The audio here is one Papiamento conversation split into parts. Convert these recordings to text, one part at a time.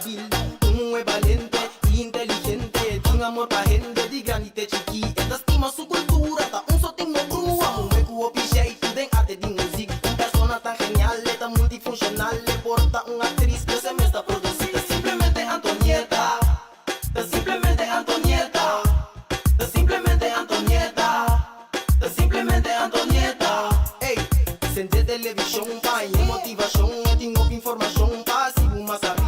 stabil. Un muhé balente i inteligente, tin amor pa hende di grandi te chikí. E ta stima su kultura, ta un so tin no brua. Muhé ku hopi jeitu den arte di muzik. Un persona tan genial, e ta multifunshonal, e por ta un aktris, pero e mes ta produsí. Ta simplemente Antonieta, ta simplemente Antonieta, ta simplemente Antonieta, ta simplemente Antonieta. Ey, sende televishon pa haña motivashon, e tin hopi informashon pa hasi bo mas sabí.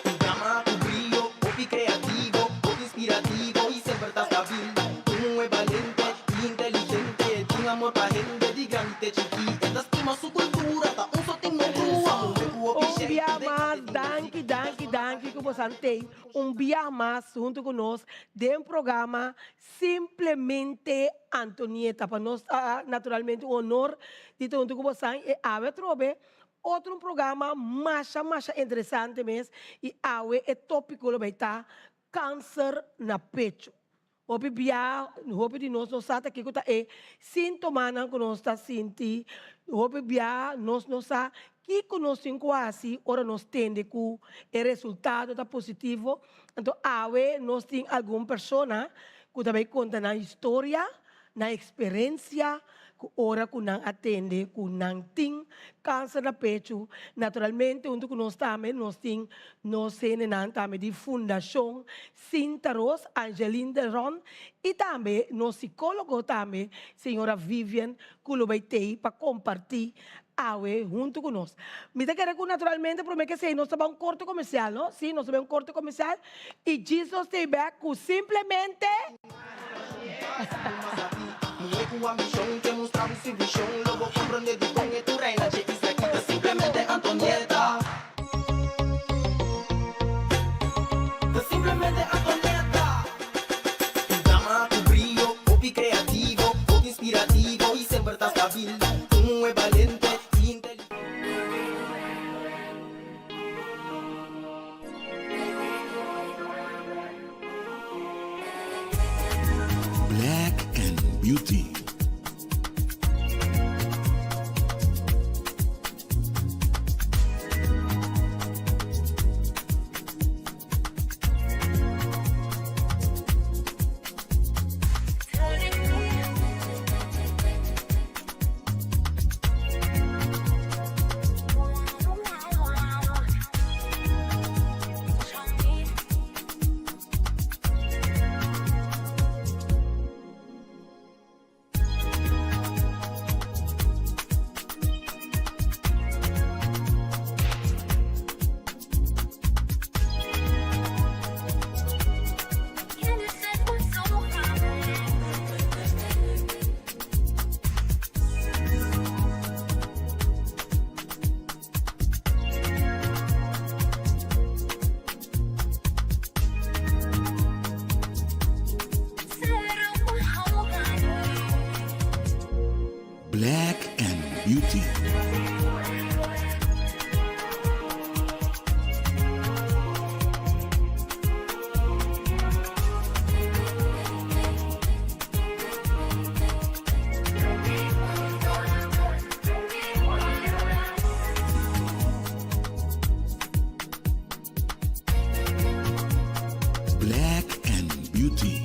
Un dama ku brio, hopi kreativo, hopi inspirativo i semper ta stabil. Un muhé balente i inteligente, tin amor pa hende di grandi te chikí. E ta stima su kultura, ta un so tin no brua. Muhé ku hopi Un sheitu bia den mas, arte di danki, muzik. danki, danki ku bosan tei un bia mas huntu ku nos den programa Simplemente Antonieta. Pa nos ta naturalmente un honor di ta huntu ku bosan i awe atrobe otro un programa masha masha interesante mes i awe e topiko lo bai ta Kanser na pecho. Hopi bia, hopi di nos no sa ta kiko ta e sintomanan ku nos ta sinti. Hopi bia nos no sa kiko nos tin ku hasi ora nos tende ku e resultado ta positivo. Anto awe nos tin algun persona ku ta bai konta nan historia, nan eksperensia ku ora ku nan a tende ku nan tin kanser na pechu. Naturalmente huntu ku nos tambe nos tin nos hendenan tambe di Fundashon Sinta Roos, Angeline de Ron i tambe nos sikólogo tambe señora Vivian ku lo bai tei pa kompartí awe huntu ku nos. Mi ta kere ku naturalmente promé ke esei nos ta bai un korte komersial, no? Sí, nos ta bai un korte komersial i djis nos tei bèk ku simplemente. Black and Beauty. Black and Beauty. Black and Beauty.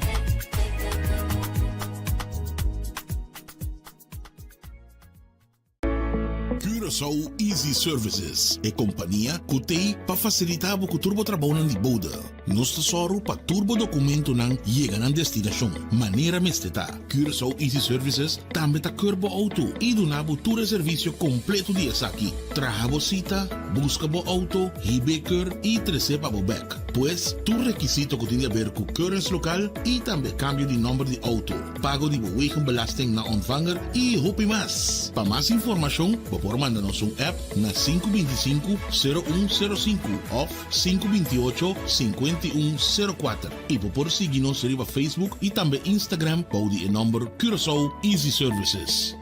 Curaçao Easy Services, e kompania ku t'ei pa fasilitá bo ku tur bo trabounan di bode. Nos ta sòru pa tur bo dokumentonan yega nan destinashon manera mester ta. Curaçao Easy Services tambe ta keur bo outo i duna bo tur e servisio kompleto di esaki. Traha bo sita, buska bo outo, hib'é keur i tres'é pa bo bèk. Pues, tur rekisito ku tin di aber ku keuringslokaal i tambe kambio di nòmber di outo, pago di bo wegenbelasting na ontvanger i hopi mas. Pa mas informashon bo por manda nos un app na 525 0105 òf 528 5104. I bo por sigui nos riba Facebook i tambe Instagram bou di e nòmber Curaçao Easy Services.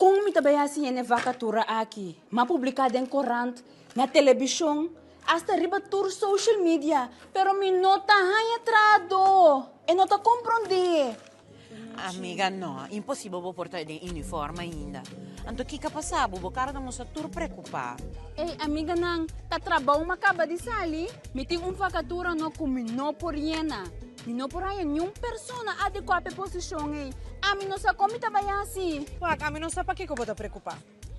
Kon mi ta bai hasi hende vakatura aki? M'a publiká den korant, na telebishon, asta riba tur social media, pero mi no ta haña trahadó. E no ta komprondé. Amiga no, imposibel bo por ta den uniform ainda. Anto kiko a pasa bo? Bo kara ta mustra tur preocupa. Ey amiganan, ta trabou mi a kaba di sali. Mi tin un vakatura no ku mi no por yena. Mi no por haña niun persona adekuá pa e posishon ey. Ami no sa kon mi ta bai hasi. Wak, ami no sa pakiko bo ta preocupa.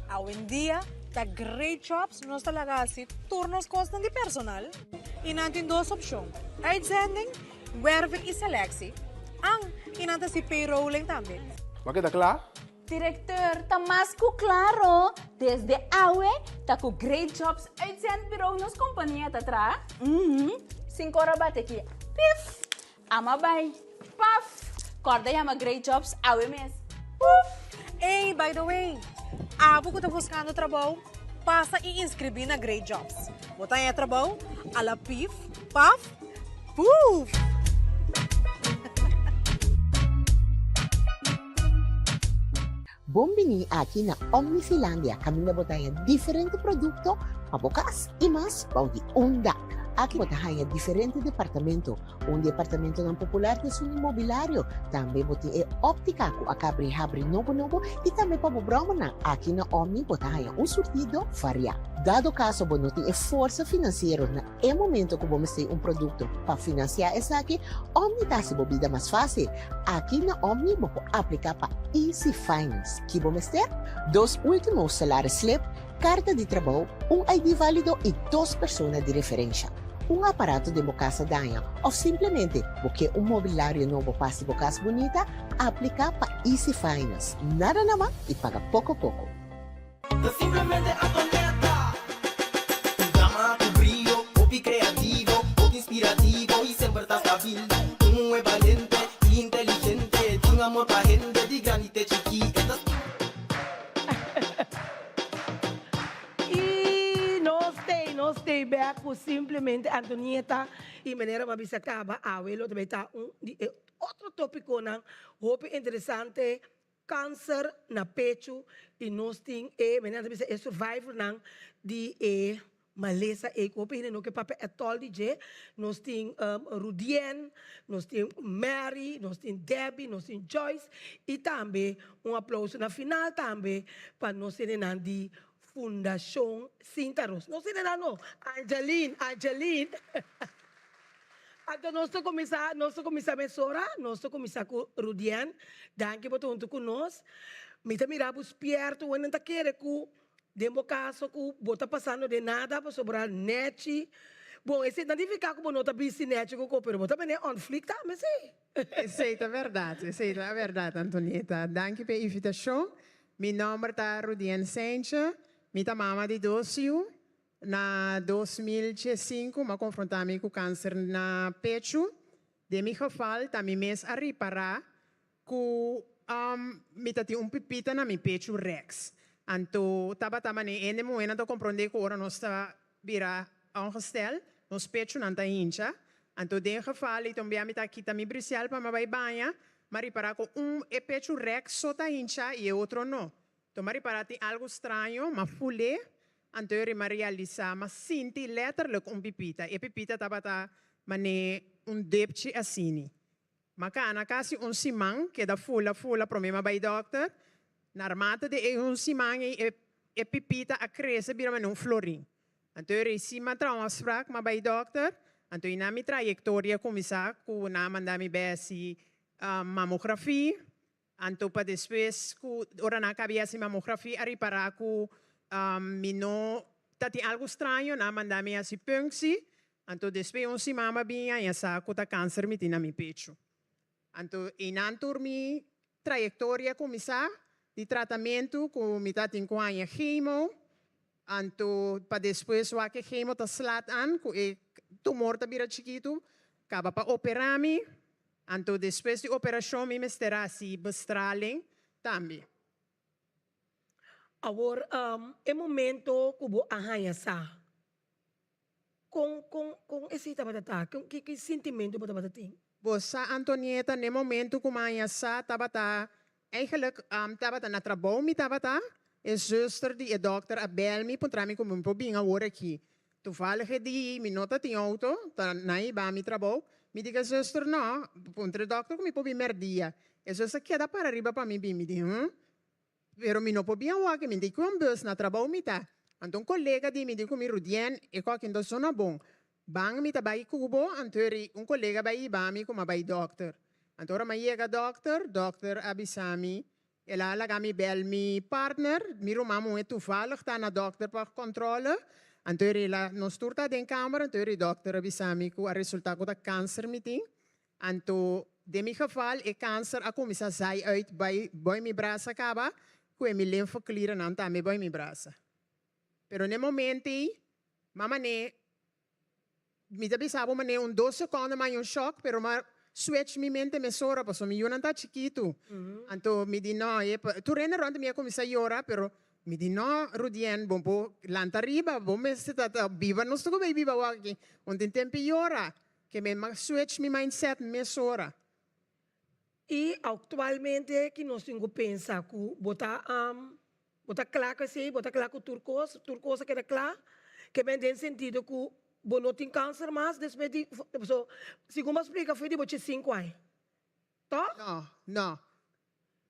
Awendia ta Great Jobs nos ta laga hasi tur nos kosnan di personal i nan tin dos opshon, uitzending, werving i selectie, an i nan ta hasi payrolling tambe. Bo a keda kla? Directeur, ta mas ku klaro, desde awe ta ku Great Jobs Uitzendbureau nos kompania ta traha. Uhum, sin kor a bati aki, pif! Ama bai, paf! Kòrda yama Great Jobs awe mes, puf! Ey, by the way, abo ku ta buskando trabou, pasa i inskribí na Great Jobs. Bo ta haña trabou a la pif, paf, puf! Bon bini aki na Omnifilandia kaminda bo ta haña diferente produkto pa bo kas i mas bou di un dak. Aki bo ta haña diferente departamento. Un di e apartamentonan popular ta esun di mobilario. Tambe bo tin e óptika ku a kabri habri nobo nobo i tambe pa bo bròmernan. Aki na Omni bo ta haña un surtido variá. Dado kaso bo no tin e forsa finansiero na e momento ku bo mester un produkto pa finansiá esaki, Omni ta hasi bo bida mas fásil. Aki na Omni bo por apliká pa Easy Finance. Ki bo mester? Dos último salaris slip, karta di trabou, un ID válido i dos persona di referensha. Un aparato den bo kas a daña òf simplemente bo ke un mobilario nobo pa hasi bo kas bunita? Apliká pa Easy Finance. Nada na man i paga poko poko. Ta simplemente Antonieta. Un dama cu brio, hopi creativo, hopi inspirativo y semper ta stabil. Un muhe balente y inteligente, tin amor pa hende di grandi te chiki. E ta stima. Y nos tey, nos tey bek cu simplemente Antonieta y manera bo a bisa caba awe lo ta bay ta un di e otro topiconan hopi interesante. Kanser na pechu i nos tin e, mene nan ta bisa e survivornan di e malesa ei ku hopi hende no ke papia ètòl di dje. Nos tin Rudien, nos tin Mary, nos tin Debbie, nos tin Joyce i tambe un aplouso na final tambe pa nos hendenan di Fundashon Sinta Ros. Nos hendenan no, Angeline, Angeline. Anto nos ta kuminsá, nos ta kuminsá mesora, nos ta kuminsá ku Rudian. Danki bo ta huntu ku nos. Mi ta mira bo spierto, wende ta kere ku den bo kaso ku bo ta pasando den nada pasobra nèchi. Bon, esei ta nifiká ku bo no ta bisti nèchi ku ko, pero bo ta bene on fleek tambe si. Esei ta bèrdat, esei ta bèrdat Antonieta. Danki pa e invitashon. Mi nòmber ta Rudian Seintje, mi ta mama di dos yu. Na 2005 m'a konfrontá mi ku kanser na pechu. Den mi geval ta mi mes a ripará ku mi ta tin un pipita na mi pechu rèks. Anto tabata manera hende muhénan ta komprondé ku ora nos ta bira ongestel, nos pechunan ta hincha. Anto den geval ei ta un bia mi ta kita mi brisial pa mi bai baña, m'a ripará ku un e pechu rèks so ta hincha i e otro no. Anto m'a ripará tin algu straño, m'a ful'é, anto e m'a realisá, m'a sinti letterlijk un pipita. E pipita tabata man'é un depchi asini. M'a kana kasi un siman, keda fula fula promé m'a bai dòkter. Narmate di e un siman ei e e pipita a krese bira man'é un florin. Anto e resi m'a traha un afsprak, m'a bai dòkter, anto einan mi trayektoria a kuminsá ku nan a manda mi bèsi mamografia. Anto pa despues ku ora nan a kabia hasi mamografia a ripará ku mi no ta tin algu straño, nan a manda mi hasi punksi, anto despues un siman mi a bin haña sa ku ta kanser mi tin na mi pechu. Anto einan tur mi trayektoria a kuminsá di tratamentu ku mi ta tin ku haña chemo, anto pa despues wak e chemo ta slat an ku e tumor ta bira chikitu, kaba pa operá mi. Anto despues di operashon mi mester hasi bestraling tambe. Awor e momento ku bo a haña sa, kon kon kon esei tabata ta? Ki ki sintimentu bo tabata tin? Bo sa Antonieta, n'e momento ku mi a haña sa tabata eigenlijk tabata na trabou mi tabata, e zuster di e dokter a bel mi puntra mi ku mi por bin awor aki. Toevallig e di mi no ta tin auto, ta na hiba mi trabou. Mi di ku e zuster no, puntra e dokter ku mi por bin merdia. E zus a keda para riba pa mi bin. Mi di, Hm? Pero mi no por bin awor aki, mi tin ku un bus, na trabou mi ta. Anto un kolega di mi di ku mi, Rudien, e kòki no sona bon. Ban mi ta bai ku bo, anto eri un kolega bai hiba mi ku mi a bai dòkter. Anto ora mi a yega dòkter, dòkter a bisa mi, el a laga mi bèl mi partner, mi ruman muhé toevallig ta na dòkter pa kòntròle. Anto eri el a, nos tur ta den kamer, anto eri dòkter a bisa mi ku a resultá ku ta kanser mi tin. Anto, den mi geval, e kanser a kuminsá zai uit bai boi mi brasa kaba, ku e mi limfeklierennan tambe boi mi brasa. Pero n'e momento ei, m'a man'é, mi ta bisa bo man'é un dos sekondo m'a haña un shòk, pero m'a switch mi mente mesora, pasobra mi yunan ta chikitu. Anto mi di no, e tur hende rònt mi a kuminsá yora, pero mi di no, Rudien, bo por lanta riba, bo mester ta biba, nos tur ku bay biba awor aki, un tin tempu yora. Ke men m'a switch mi mindset mesora. I aktualmente ki nos tin ku pensa ku bo ta bo ta kla ku esei, bo ta kla ku tur kos, tur kos a keda kla, ke men den sentido ku bo no tin kanser mas despues di, paso segun bo a splika foi di bo chi sinku aña, tòg? No, no.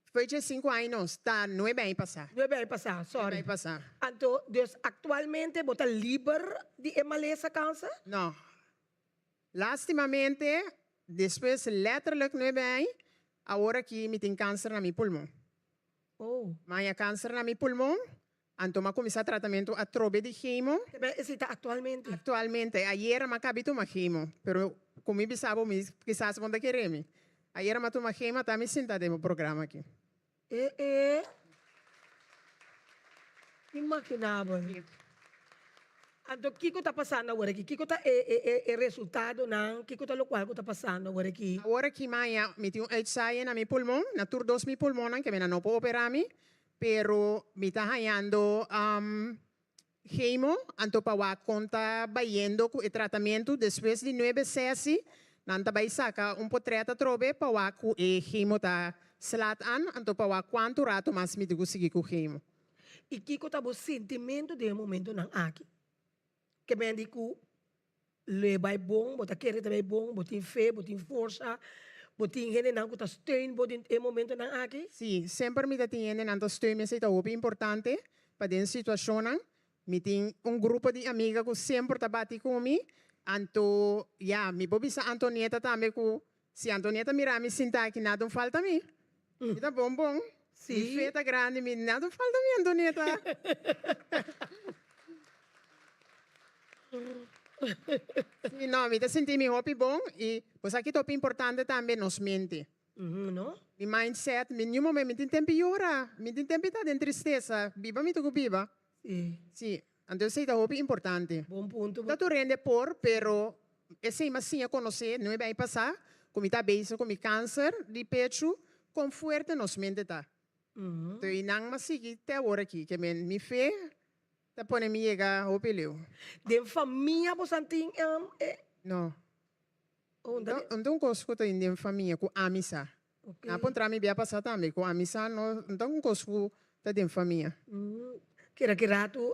Foi dje sinku aña nos ta nuebe aña pasá. Nuebe aña pasá, sorry. Nuebe aña pasá. Anto, dus aktualmente bo ta liber di e malesa kanser? No. Lastimamente, despues letterlijk nuebe aña, awor aki mi tin kanser na mi pulmon. Oh. Mi haña kanser na mi pulmon, anto mi a kuminsá tratamentu atrobe di chemo. Te esei ta aktualmente? Aktualmente. Ayera mi a kabi tuma chemo, pero ku mi bisa bo mi kisas bo no ta kere mi. Ayera mi a tuma chemo, ata mi sinta den bo programa aki. E e. Imaginabel. Anto kiko ta pasando awor aki? Kiko ta e e e resultadonan? Kiko ta lokual ku ta pasando awor aki? Awor aki maña mi tin un uitzaai na mi pulmon, na tur dos mi pulmonnan, ke mi nan no por opera mi, pero mi ta hañando chemo, anto pa wak kon ta bayendo ku e tratamentu. Despues di nuebe sesi nan ta bai saka un potret atrobe pa wak ku e chemo ta slat an, anto pa wak kuantu rato mas mi tin ku sigui ku chemo. I kiko ta bo sintimentu den e momentunan aki? Ke men di ku lo e bai bon, bo ta kere ta bai bon, bo tin fe, bo tin forsa, bo tin hendenan ku ta steun bo den e momentunan aki? Sí, semper mi ta tin hendenan ta steun mi, esei ta hopi importante pa den situashonnan. Mi tin un grupo di amiga ku semper ta bati ku mi, anto ya, mi por bisa Antonieta tambe ku Si Antonieta mira mi sinta aki nada un falta mi. Mi ta bon bon. Sí. Mi fe ta grandi mi nada un falta mi Antonieta. Sí no mi ta sinti mi hopi bon y bo sa ki ta hopi importante tambe nos mente. No. Mi mindset mi niun momento mi tin tempi yora mi tin tempi ta den tristesa biba mi ta ku biba. Sí. Sí anto esei ta hopi importante. Bon punto. Ta tur hende por pero Esei m'a siña konosé nuebe aña pasá ku mi ta bezig ku mi kanser di pechu, kon fuerte nos mente ta. Enton i nan m'a sigui te awor aki, ke men mi fe ta pone mi yega hopi leu. Den famia bosan tin e? No. Oh, No ta un kos ku ta den famia ku ami sa. Ok. Nan a puntra mi bia pasá tambe ku ami sa no ta un kos ku ta den famia. Kera ki ratu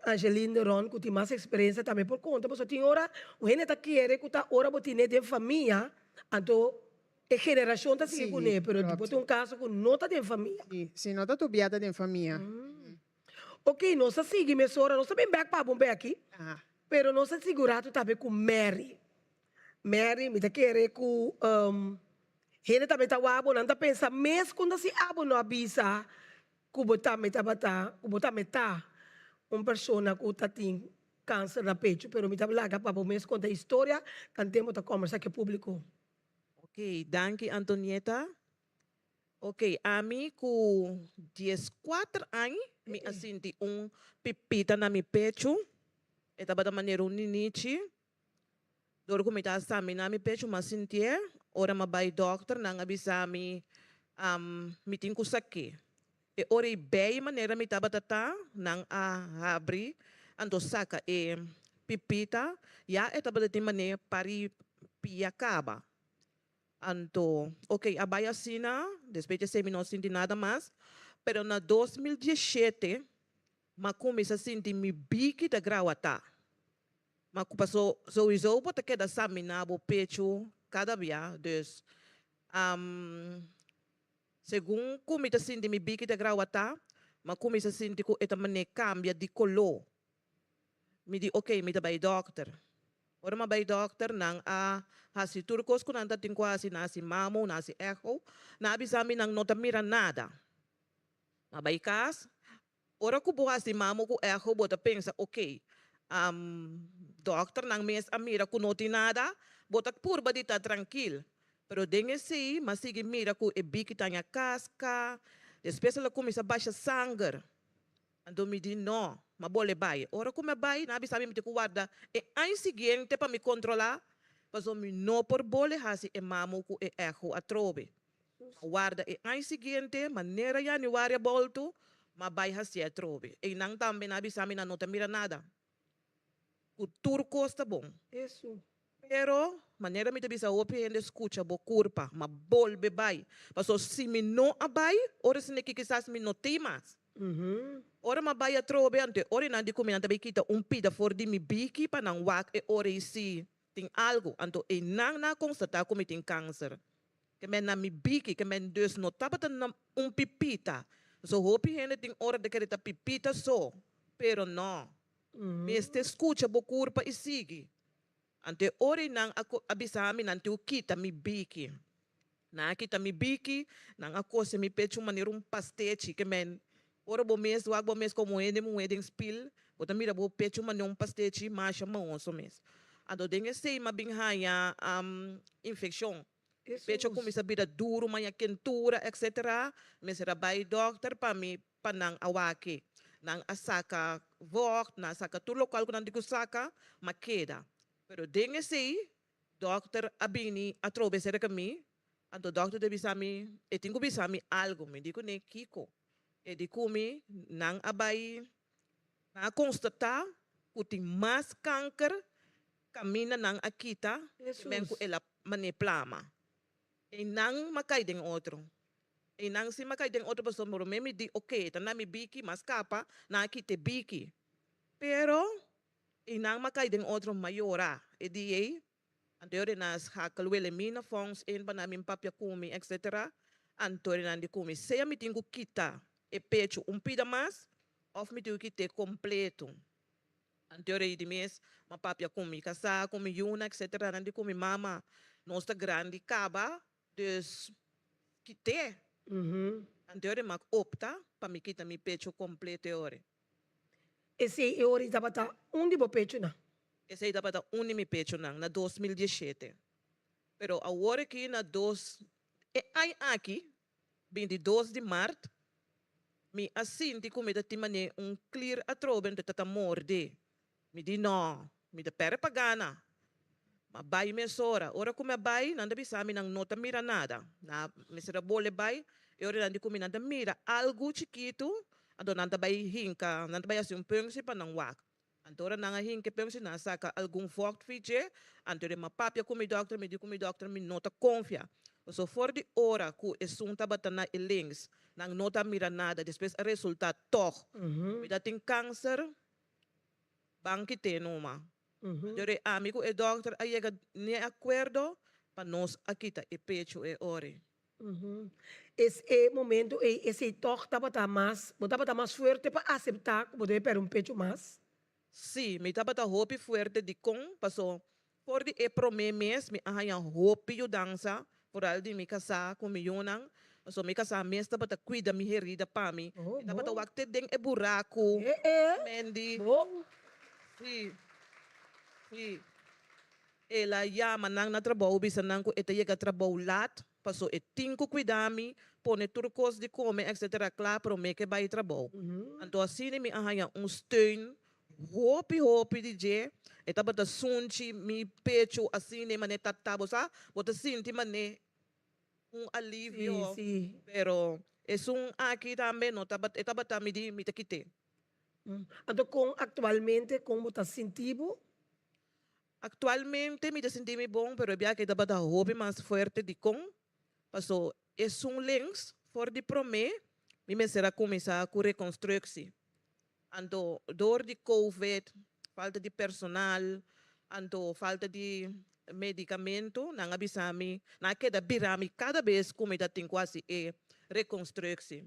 Angeline de Ron ku tin mas eksperensia tambe por konta pasobra tin ora un hende ta kere ku ta ora bo tine den famia anto e generashon ta sigui kuné pero bo tin un kaso ku no ta den famia. Si, si no ta tur bia ta den famia. Ok nos ta sigui mesora nos ta bin bek pa bo beki pero nos ta sigui un ratu tambe ku Mary. Mary, mi ta kere ku hende tambe ta wak bo, nan ta pensa mes ku si abo no a bisa ku bo tambe tabata, ku bo tambe ta un persona ku ta tin kanser na pechu, pero mi ta laga pa bo mes konta e historia, tanten bo ta kòmbersa ku e públiko. Ok, danki Antonieta. Ok, ami ku dieskuater añ mi a sinti un pipita na mi pechu, e tabata manera un ninichi. Dor ku mi ta saminá mi pechu m'a sintié, ora m'a bai dòkter nan a bisa mi mi tin ku sak'é. E ora ei bei manera mi tabata ta, nan a habri anto saka e pipita, ya e tabata tin manera pari pia kaba. Anto ok a bai asina, despues di esei mi no sinti nada mas, pero na 2017 m'a kuminsá sinti mi biki ta grawatá. Ma ku paso souiso bo ta keda samina bo pechu kada bia, dus. Um, segun ku mi ta sinti mi biki ta grawatá, m'a kuminsá sinti ku e ta manera kambia di koló. Mi di ok, mi ta bai dòkter. Ora mi a bai dòkter, nan a hasi tur kos ku nan ta tin ku hasi, nan a hasi mamo, nan a hasi echo, nan a bisa mi nan no ta mira nada. Mi a bai kas, ora ku bo hasi mamo ku echo bo ta pensa ok, dòkternan mes a mira ku no tin nada, bo ta purba di ta trankil. Pero den esei mi a sigui mira ku e biki ta ña kaska, despues el a kuminsá basha sanger. Anto mi di, No, m'a bole bai. Ora ku mi a bai, nan a bisa mi mi tin ku warda e aña siguiente pa mi kontrolá, pasobra mi no por bole hasi e mamu ku e echo atrobe. M'a warda e aña siguiente, manera yanüari a boltu, m'a bai hasié atrobe. Einan tambe nan a bisa mi nan no ta mira nada, ku tur kos ta bon. Pero, manera mi ta bisa hopi hende skucha bo kurpa, ma bolbe bai. Paso si mi no a bai, ora esei aki kisas mi no tin mas. Ora mi a bai atrobe, anto e ora nan di ku mi nan ta bai kita un pida for di mi biki pa nan wak e ora ei si tin algu. Anto einan nan a konstatá ku mi tin kanser. Ke men na mi biki, ke men dus no tabata na un pipita. Paso hopi hende tin ora ta kere ta pipita so, pero no. Mester skucha bo kurpa i sigui. Anto e ora ei nan a a bisa mi nan tin ku kita mi biki. Nan a kita mi biki, nan a kose mi pechu manera un pastechi ke men ora bo mes wak bo mes komo hende muhé den spil, bo ta mira bo pechu manera un pastechi masha mahoso mes. Anto den esei mi a bin haña infekshon. Pechu a kuminsá bira duru, maña kentura etc. Mester a bai dòkter pa mi pa nan a wak-e. Nan a saka vocht, nan a saka tur lokual ku nan tin ku saka, ma keda. Pero den esei, dòkter a bini atrobe serka mi, anto dòkter ta bisa mi, e tin ku bisa mi algu. Mi di kuné, Kiko? E di ku mi, nan a bai, nan a konstatá ku tin mas kanker kaminda nan a kita, men ku el a man'é plama. Einan m'a kai den otro. Einan si m'a kai den otro pasobra promé mi di oke ta na mi biki m'a skapa nan a kita e biki. Pero einan m'a kai den otro m'a yora e di ei. Anto e ora nan a schakel Wilhelmina Fonds in pa nan bin papia ku mi etc. Anto e nan di ku mi sea mi tin ku kita e pechu un pida mas of mi tin ku kit'é kompleto. Anto rei di mes, m'a papia ku mi kasá, ku mi yuna, etcetera. Nan di ku mi mama, nos ta grandi kaba, dus kit'é. Anto rei m'a opta pa mi kita mi pecho kompleto e ora. Esei e ora tabata un di bo pechonan? Esei tabata un di mi pechonan na 2017. Pero awor aki na dos, e aña aki, 22 di mart, mi a sinti ku mi ta tin manera un klier atrobe anto ta ta morde. Mi di no, mi ta perde pa gana. M'a bai mesora. Ora ku mi a bai, nan ta bisa mi nan no ta mira nada. Na mester a bole bai, e ora nan di ku mi nan ta mira algu chikitu, anto nan ta bai hinka, nan ta bai hasi un pungsi pa nan wak. Anto ora nan a hinka e pungsi, nan a saka algun vocht fi dje, anto e m'a papia ku mi dòkter, mi di ku mi dòkter mi no ta konfia. Pasobra for di ora ku esun tabata na e links, nan no ta mira nada, despues a resultá tòg mi ta tin kanser, ban kit'é numa. Anto ora e ami ku e dòkter a yega n'e akuerdo pa nos a kita e pechu e ora. Es e momento ei esei tòg tabata mas, bo tabata mas fuerte pa aseptá ku bo debe pèrdè un pechu mas? Sí, mi tabata hopi fuerte dikon paso for di e promé mes mi a haña hopi yudansa foral di mi kasá ku mi yunan, paso mi kasá mes tabata kuida mi herida pa mi, e tabata wak te den e buraku, Mandy, sí, sí. El a yama nan na trabou, bisa nan ku e ta yega trabou lat, paso e tin ku kuida mi, pone tur kos di kome etcetera kla promé ke bai trabou. Anto asina mi a haña un steun hopi hopi di dje, e tabata sunchi mi pechu asina manera ta ta bo sa, bo ta sinti manera un alivio, pero esun aki tambe no tabata, e tabata mi di mi ta kit'é. Anto kon aktualmente kon bo ta sinti bo? Actualmente mi ta sinti mi bon pero e biaha tabata hopi mas fuerte dikon paso esun lens for di prome mi mester a cuminsa cu reconstructie anto door di covid falta di personal anto falta di. medicamento, nan a bisa mi, nan a keda bira mi cada bes cu mi ta tin cu haci e reconstructie.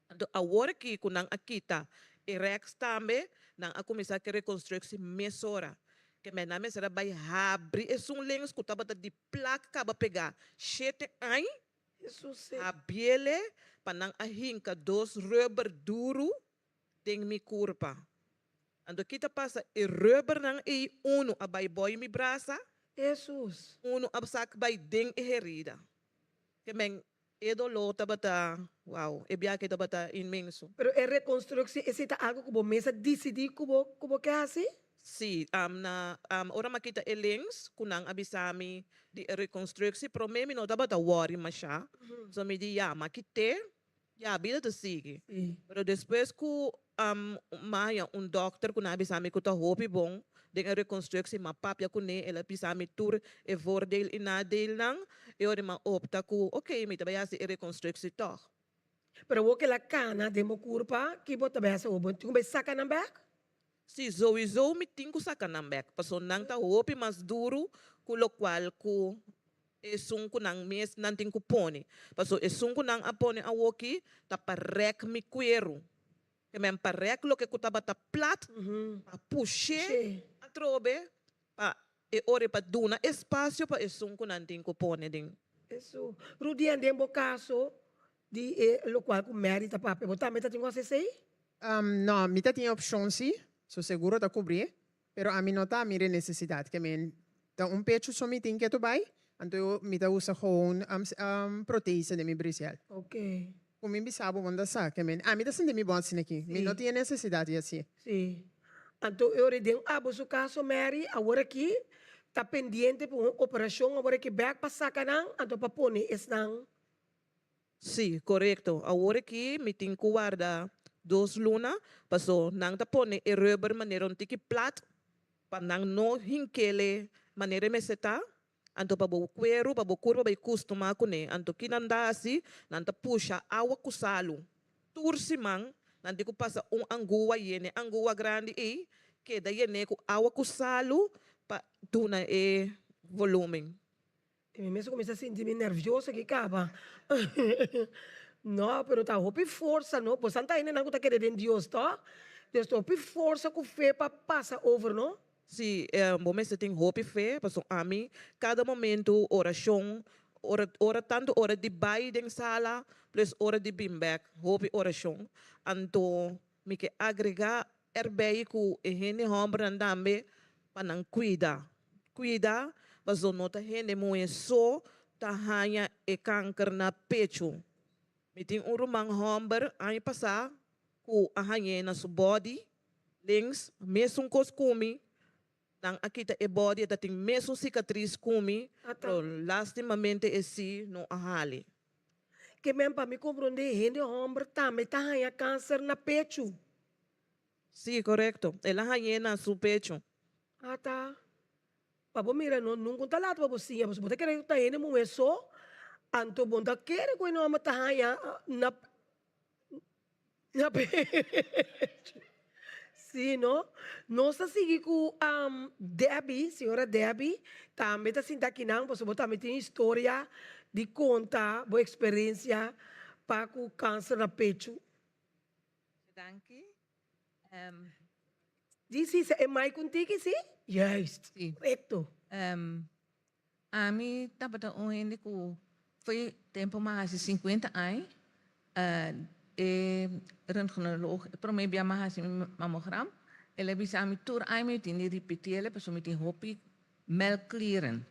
Anto awor aki cu nan a kita e rechts tambe, nan a cuminsa cu e reconstructie mesora. Ke men nan mester a bay habri esun links cu tabata di plak caba pega shete añ, habiele pa nan a hinca dos rubber duru den mi curpa. Anto ki ta pasa e rubbernan ey uno a bay boy mi brasa, uno a sak bay den e herida. Ke men E doló tabata, wow, e biahe tabata inmenso. Pero e rekonstrukshon esei ta algu ku bo mes a disidí ku bo ku bo ke hasi? Sí, na ora mi a kita e lens ku nan a bisa mi di e rekonstrukshon, promé mi no tabata wòri mashá, so mi di ya, mi a kit'é, ya, bida ta sigui. Pero despues ku Mi a haña un dòkter ku nan a bisa mi ku ta hopi bon den e rekonstruksie. Mi a papia kuné, el a bisa mi tur e voordeel i nadeelnan. E ora mi a opta ku, oké, mi ta bai hasi e rekonstruksie tòg. Pero awor ku el a kana den bo kurpa, ki bo ta bai hasi awor? Bo tin ku bai saka nan bèk? Sí, souiso mi tin ku saka nan bèk, pasobra nan ta hopi mas duru ku lokual ku esun ku nan mes nan tin ku pone. Pasobra esun ku nan a pone awoki ta pa rèk mi kueru. Ke men pa rèk loke ku tabata plat, pa push'é atrobe pa e ora pa duna espasio pa esun ku nan tin ku pone den. Eso. Rudian, den bo kaso di e lokual ku Mary ta papia, bo tambe ta tin ku hasi esei? No, mi ta tin e opshon si, su seguro ta kubri, pero ami no ta mira e nesesidat. Ke men ta un pechu so mi tin ke tu bai, anto mi ta usa gewoon protese den mi brisiel. Ok. Ku mi bisa bo bon ta sa, ke men ami ta sinti mi bon asina aki, mi no tin e nesesidat di hasié. Si. Anto e ora den abo su kaso Mary, awor aki ta pendiente pa un operashon awor aki bek pa saka nan, anto pa pone esnan. Sí, korekto. Awor aki mi tin ku warda dos luna, paso nan ta pone e rubber manera un tiki plat pa nan no hinkele manera e mester ta, anto pa bo kueru, pa bo kurpa bai kustumá kuné. Anto ki nan ta hasi? Nan ta pusha awa ku salu. Tur siman nan tin ku pasa un angua yene angua grandi ei keda yené ku awa ku salu pa duna e volumen. I mi mes a kuminsá sinti mi nervioso aki kaba. No, pero ta hopi forsa, no? Bo santa hendenan ku ta kere den Dios, tò? Dios ta hopi forsa ku fe pa pasa over, no? Sí, bo mester tin hopi fe, pasobra ami kada momentu orashon, ora ora tantu ora di bai den sala plus ora di bin bèk, hopi orashon. Anto mi ke agregá erbij ku e hende hòmbernan tambe pa nan kuida. Kuida pasobra no ta hende muhé so ta haña e kanker na pechu. Mi tin un ruman hòmber aña pasá ku a hañ'é na su bòdi links, mesun kos ku mi, nan a kita e bòdi e ta tin mesun sikatris ku mi, pero lastimamente e sí no a hali. Ke men pa mi komprondé hende hòmber tambe ta haña kanser na pechu. Sí, korekto. El a hañ'é na su pechu. Ata. Pa bo mira no, nunka un ta laat pa bo siña, pasobra bo ta kere ku ta hende muhé so, anto bo no ta kere ku hende hòmber ta haña na na pechu. Sí, no? Nos ta sigui ku Debbie, señora Debbie, tambe ta sinta akinan pasobra bo tambe tin historia di konta bo eksperensia pa ku kanser na pechu. Danki. Di si sa e mai ku tiki si? Juist. Si. Korekto. Ami tabata un hende ku foi tempu mi a hasi sinkuenta aña e röntgenoloog e prome bia mi a hasi mi mamogram el a bisa mi tur aña mi tin di ripiti el pasobra mi tin hopi melkklieren.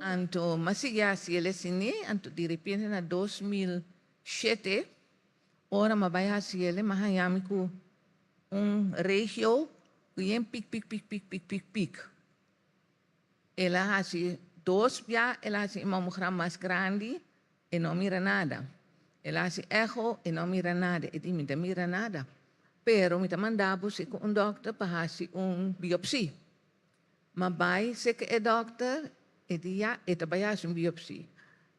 Anto mi a sigui hasi el asina anto direpente na 2007 Ora m'a bai hasi el, m'a haña mi ku un regio ku yen pik pik pik pik pik pik pik. El a hasi dos bia, el a hasi e mamogram mas grandi, e no a mira nada. El a hasi echo, e no a mira nada. E di, mi ta mira nada. Pero mi ta manda bo si ku un dòkter pa hasi un biopsi. M'a bai seka e dòkter, e di ya, e ta bai hasi un biopsi.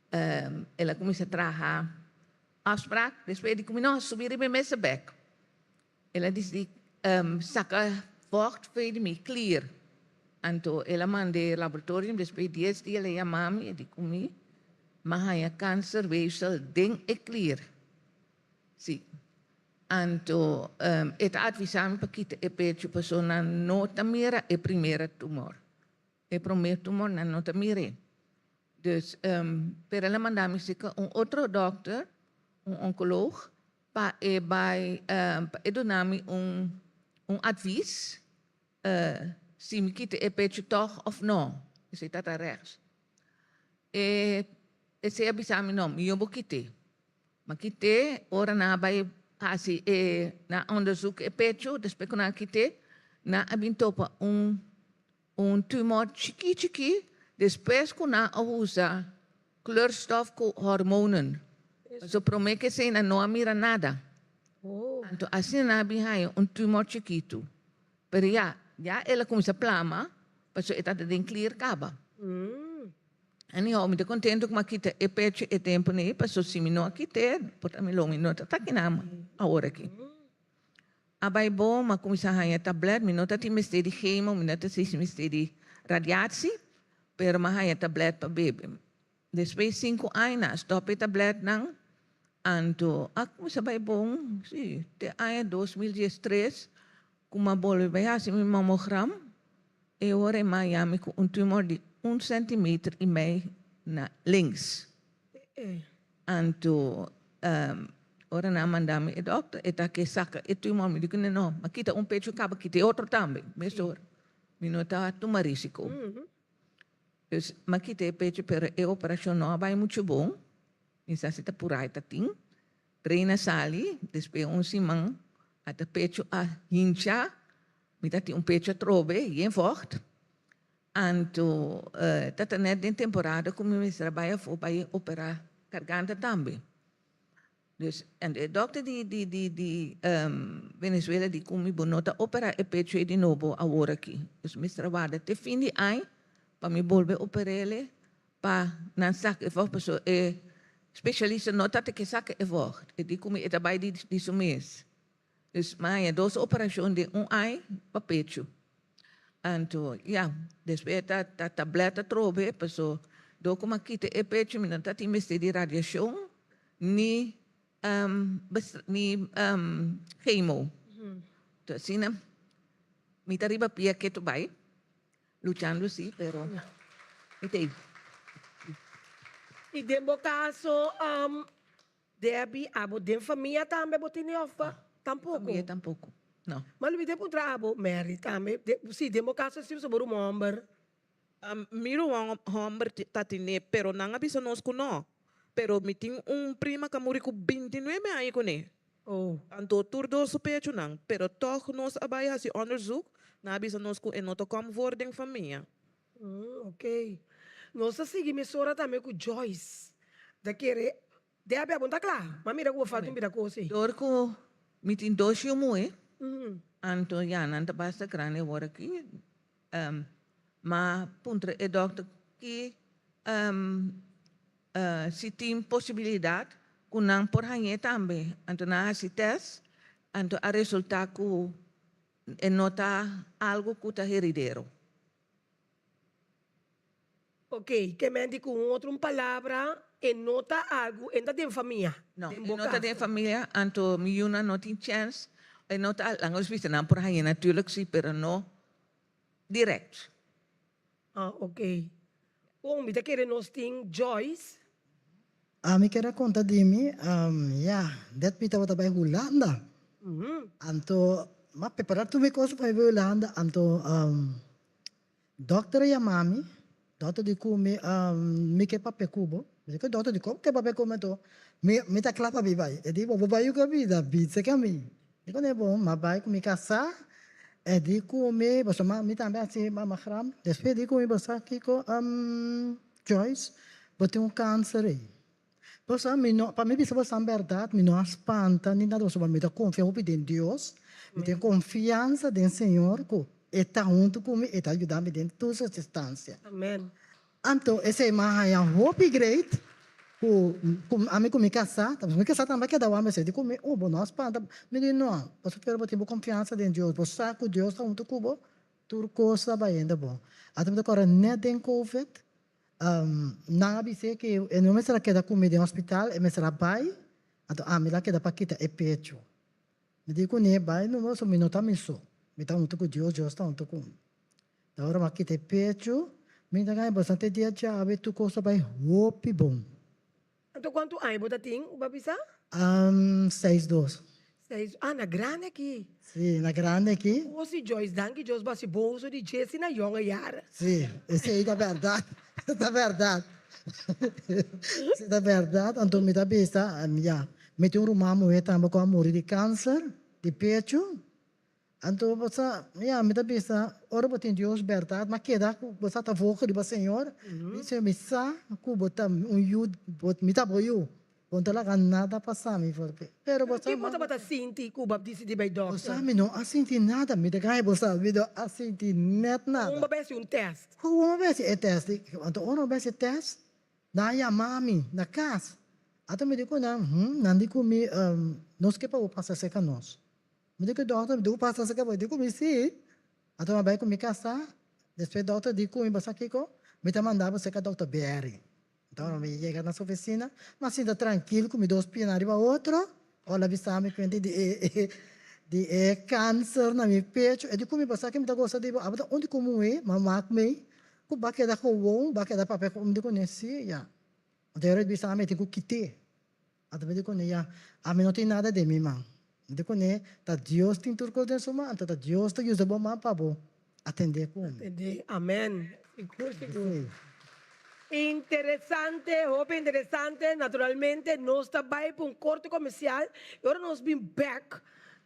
El a kuminsá traha Afspraak, despues e di ku mi no a subi riba e mesa bek. El a disidi saka vocht for di mi klier. Anto el a mand'é laboratorium, despues dies dia el a yama mi, e di ku mi, M'a haña kanser weefsel den e klier. Sí. Anto e ta advisá mi pa kita e pechu pasobra nan no ta mira e primera tumor. E promé tumor nan no ta mir'é. Dus, pero el a manda mi serka un otro dòkter, un onkoloog, pa e bai, pa e duna mi un un advis si mi kita e pechu tòg òf no. Esei ta ta rèks. E esei a bisa mi no, mi yo bo kit'é. Mi a kit'é ora nan a bai hasi e nan onderzoek e pechu, despues ku nan a kit'é, nan a bin topa un Un tumor chikí chikí despues ku nan a usa kleurstof ku hormonen. Pasobra promé ku esei nan no a mira nada. Anto asina nan a bin haña un tumor chikitu. Pero ya, ya el a kuminsá plama pasobra e tabata den klier kaba. Anyhow, mi ta kontentu ku mi a kita e pechu e tempu nei pasobra si mi no a kit'é por ta mi lo mi no ta taki nan awor aki. A bai bon, m'a cuminsa haña tablet, mi no ta tin mester di chemo, mi no ta tin mester di radiatie, pero m'a haña tablet pa bebe. Despues cinco aña nan a stop e tabletnan, anto a cuminsa bai bon, si, te aña 2013 cu m'a bolbe bai haci mi mamogram, e ora e m'a haña mi cu un tumor di un centimeter y mei na links. Anto ora nan a manda mi e dokter e ta ke saka e tumor mi di ku no mi a kita un pecho kaba kita e otro tambe mesora mi no ta tuma risiko dus mi a kita e pecho pero e operashon no a bai mucho bon mi sa si ta pura e ta tin reina sali despues un siman ata pecho a hincha mi ta tin un pecho atrobe yen vocht. Anto ta ta net den temporada ku mi mester a bai afó bai operá garganta tambe. Dus en e dòkter di di di di Venezuela di ku mi bo no ta operá e pecho ei di nobo awor aki. Dus mi mester a warda te fin di aña pa mi bolbe oper'é pa nan saka e vògt pasobra e spesialista no ta ta ke saka e vògt. E di ku mi e ta bai di di su mes. Dus mi a haña dos operashon den un aña pa pechu. Anto ya, despues ta ta tablet atrobe, paso dor ku mi a kita e pechu mi no ta tin mester di radiashon ni ni chemo. Enton asina mi ta riba pia ketu bai, luchando si, pero mi ta ei. I den bo kaso Debbie, abo den famia tambe bo tene of pa? Tampoco? Famia tampoco, no. Ma lo mi te puntra abo, Mary, tambe, de, si, den bo caso si bo ruman homber. Mi ruman homber ta tene, pero nan a bisa nos cu no. Pero mi tin un prima cu a muri cu bintinuebe aña cune. Oh. Anto tur dos su pechunan, pero toch nos a bay haci onderzoek, nan a bisa nos cu e no ta kom voor den famia. Ok. Nos ta sigui mesora tambe ku Joyce. Ta kere Debbie abo no ta kla? Ma mira ku bo falta un bida kos ei. Dor ku mi tin dos yu muhé, anto ya nan ta basta grandi awor aki. M'a puntra e dòkter ki si tin posibilidat ku nan por hañ'é tambe. Anto nan a hasi tèst, anto a resultá ku e no ta algu ku ta heridero. Ok, ke men di ku un otro un palabra e no ta algu, e no ta den famia. No, e no ta den famia, anto mi yunan no tin chèns, e no ta, laga nos bisa nan por haña natuurlijk si, pero no dirèkt. Ah, ok. Bon, mi ta kere nos tin Joyce. Ami ker a konta di mi, ya, det mi tabata bai Hulanda. Anto, m'a prepará tur mi kos pa mi bai Hulanda, anto Dokter a yama mi, dokter di ku mi, mi ke papia ku bo. Mi di, ke dokter di kon ke papia ku mi anto? Mi, mi ta kla pa mi bai. E di, bo bo bai yuka mi? Da bisa ke mi. Mi di, kone bon, m'a bai ku mi kasá. E di ku mi, pasobra mi tambe a hasi mamagram. Despues e di ku mi, bo sa kiko, Joyce, bo tin un kanser ei. Bo sa, mi no, pa mi bisa bo san bèrdat, mi no a spanta ni nada, pasobra mi ta konfia hopi den Dios, mi tin konfiansa den Señor ku E ta huntu ku mi, E ta yuda mi den tur sirkunstansia. Amen. Anto esei mi a haña hopi great ku ku ami ku mi kasá, mi kasá tambe a keda wak mester di ku mi, oh bo no a spanta, mi di no, pasobra bo tin bo konfiansa den Dios, bo sa ku Dios ta huntu ku bo. Tur kos ta bayendo bon. Ata mi ta kòrda nèt den covid, nan a bis'é ke e no mester a keda ku mi den hospital, e mester a bai, anto ami la keda pa kita e pecho. Mi di kuné, bai numa pasobra mi no ta mi so, mi ta huntu ku Dios, Dios ta huntu ku mi. Ta ora mi a kita e pecho, mi ta gaña bastante dia djawe, tur kos a bai hopi bon. Anto kuantu aña bo ta tin, bo a bisa? Seis dos. Seis, ah, na grandi aki. Si, na grandi aki. O si Joyce, danki Dios bo hasi bon uso di dje si na yonge yara. Si, esei ta bèrdat, ta bèrdat. Esei ta bèrdat, anto mi ta bisa, ya, mi tin un ruman muhé tambe ku a muri di kanser di pechu. Anto bo sa, ya, mi ta bisa, ora bo tin Dios bèrdat, ma keda ku bo sa ta voge riba Señor, mi di, Señor, mi sa ku bo ta un yu, bo, mi ta bo yu, bo no ta laga nada pasa mi for pe. Pero bo sa, Ki bo tabata sinti ku bo a disidí bai bo dòkter? sa, mi no a sinti nada, mi ta gaña bo sa, mi no a sinti nèt nada. Kon bo a bai hasi un tèst? Kon bo a bai hasi e tèst? Anto ora bo bai hasi e tèst, nan a yama mi na kas, anto mi di ku nan, hm, nan di ku mi, nos ke pa bo pasa serka nos. Mi di ku dòkter, mi di ku pasa esaki bo di ku mi si. Anto mi a bai ku mi kasá, despues dòkter di ku mi, bo sa kiko? Mi ta manda bo serka dòkter Berry. Anto ora mi yega na su ofisina, mi a sinta trankil ku mi dos pianan riba otro, ora el a bisa mi kuenta di e di e kanser na mi pecho, e di ku mi, bo sa ke mi ta gosta di bo? Abo ta un di ku muhé, ma mak mi ku bo a keda gewoon, bo a keda papia ku mi, mi di kuné si ya. Anto ora el bisa mi, mi tin ku kit'é. Anto mi di kuné, Ya, ami no tin nada den mi man. Mi di kuné, Ta Dios tin tur kos den su man, anto ta Dios ta yuda bo man pa bo atendé ku mi. Atendé, amèn. Sigur, sigur. Interesante, hopi interesante. Naturalmente nos ta bai pa un korte komersial i ora nos bin bèk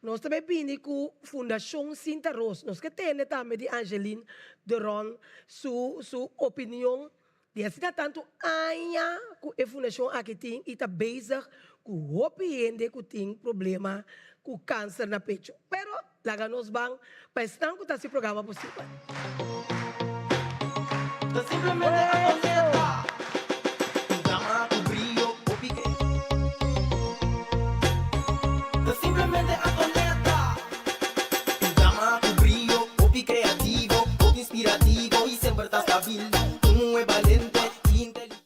nos ta bai bini ku Fundashon Sinta Roos. Nos ke tende tambe di Angeline de Ron su su opinion Di asina tantu aña ku e fundashon aki tin i ta bezig ku hopi hende ku tin problema ku kanser na pecho. Pero laga nos ban pa esnan ku ta hasi programa posibel. Ta simplemente Antonieta, un dama ku brio hopi ke. Ta simplemente Antonieta, un dama ku brio hopi kreativo, hopi inspirativo i semper ta stabil. Un muhé balente i inteligente.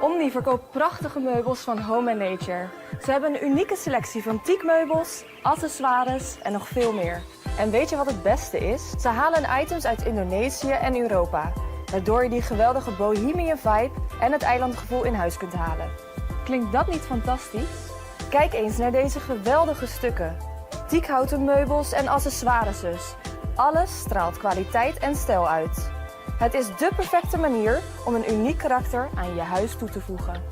Omni verkoopt prachtige meubels van Home and Nature. Ze hebben een unieke selectie van teakmeubels, accessoires en nog veel meer. En weet je wat het beste is? Ze halen items uit Indonesië en Europa, waardoor je die geweldige bohemian vibe en het eilandgevoel in huis kunt halen. Klinkt dat niet fantastisch? Kijk eens naar deze geweldige stukken. Teakhouten meubels en accessoires. Alles straalt kwaliteit en stijl uit. Het is dé perfecte manier om een uniek karakter aan je huis toe te voegen.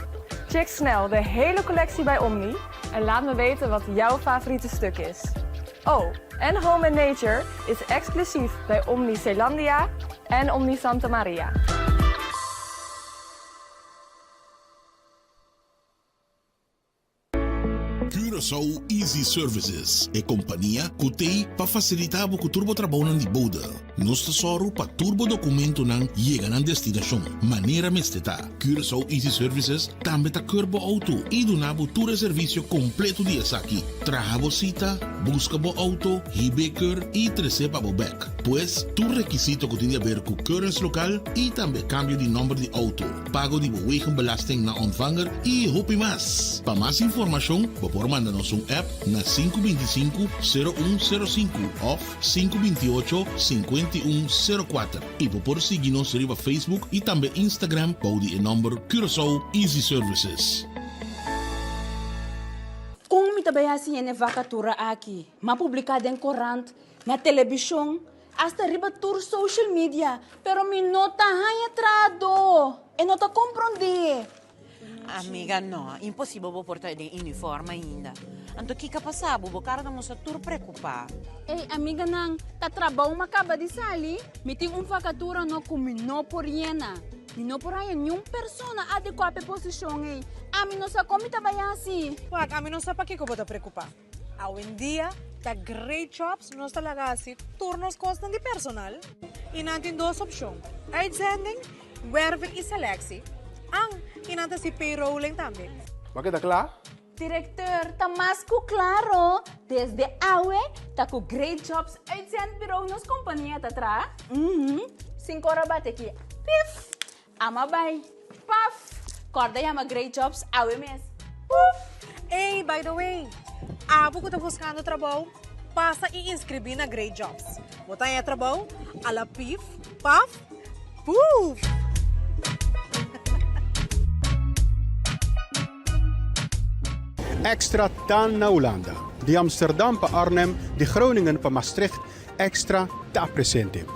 Check snel de hele collectie bij Omni en laat me weten wat jouw favoriete stuk is. Oh, en Home and Nature is exclusief bij Omni Zeelandia en Omni Santa Maria. Curaçao Easy Services, e kompania ku t'ei pa fasilitá bo ku tur bo trabounan di bode. Nos ta sòru pa tur bo dokumentonan yega nan destinashon manera mester ta. Curaçao Easy Services tambe ta keur bo outo i duna bo tur e servisio kompleto di esaki, traha bo sita, buska bo outo, hib'é keur i tres'é pa bo bèk. Pues, tur rekisito ku tin di aber ku keurens lokal i tambe kambio di nòmber di outo. pago di bo wegenbelasting na ontvanger y hopi mas. Pa mas informacion bo por manda nos un app na 525 0105 of 528 5104 y bo por sigui nos riba Facebook y tambe Instagram bou di e nomber Curaçao Easy Services. Kon mi ta bai hasi hende vakatura aki? M'a publiká den korant, na telebishon, Hasta riba tur social media, pero mi no ta haña trahadó. E no ta komprondé. Amiga, no, imposibel bo por ta den uniform ainda. Anto kiko a pasa bo? Bo kara ta mustra tur preokupá. Ey, amiganan, ta trabou mi a kaba di sali. Mi tin un vakatura no ku mi no por yena. Mi no por haña niun persona adekuá pa e posishon ey. Ami no sa kon mi ta bai hasi. Wak, ami no sa pakiko bo ta preokupá. Awendia ta Great Jobs nos ta laga hasi tur nos kosnan di personal i nan tin dos opshon, uitzending, werving i selectie, an i nan ta hasi payrolling tambe. Bo a keda kla? Directeur, ta mas cu claro, desde awe ta cu Great Jobs Uitzendbureau nos compania ta traha. Mhm, Cinco ora bate aki, pif! Ama bai, paf! Corda yama Great Jobs awe mes, puf! Ey, by the way, abo cu ta buscando trabou, pasa y inscribi na Great Jobs. Bo ta haña trabou a la pif, paf, puf! Extra ta na Hulanda. Di Amsterdam pa Arnhem, di Groningen pa Maastricht, Extra ta presente.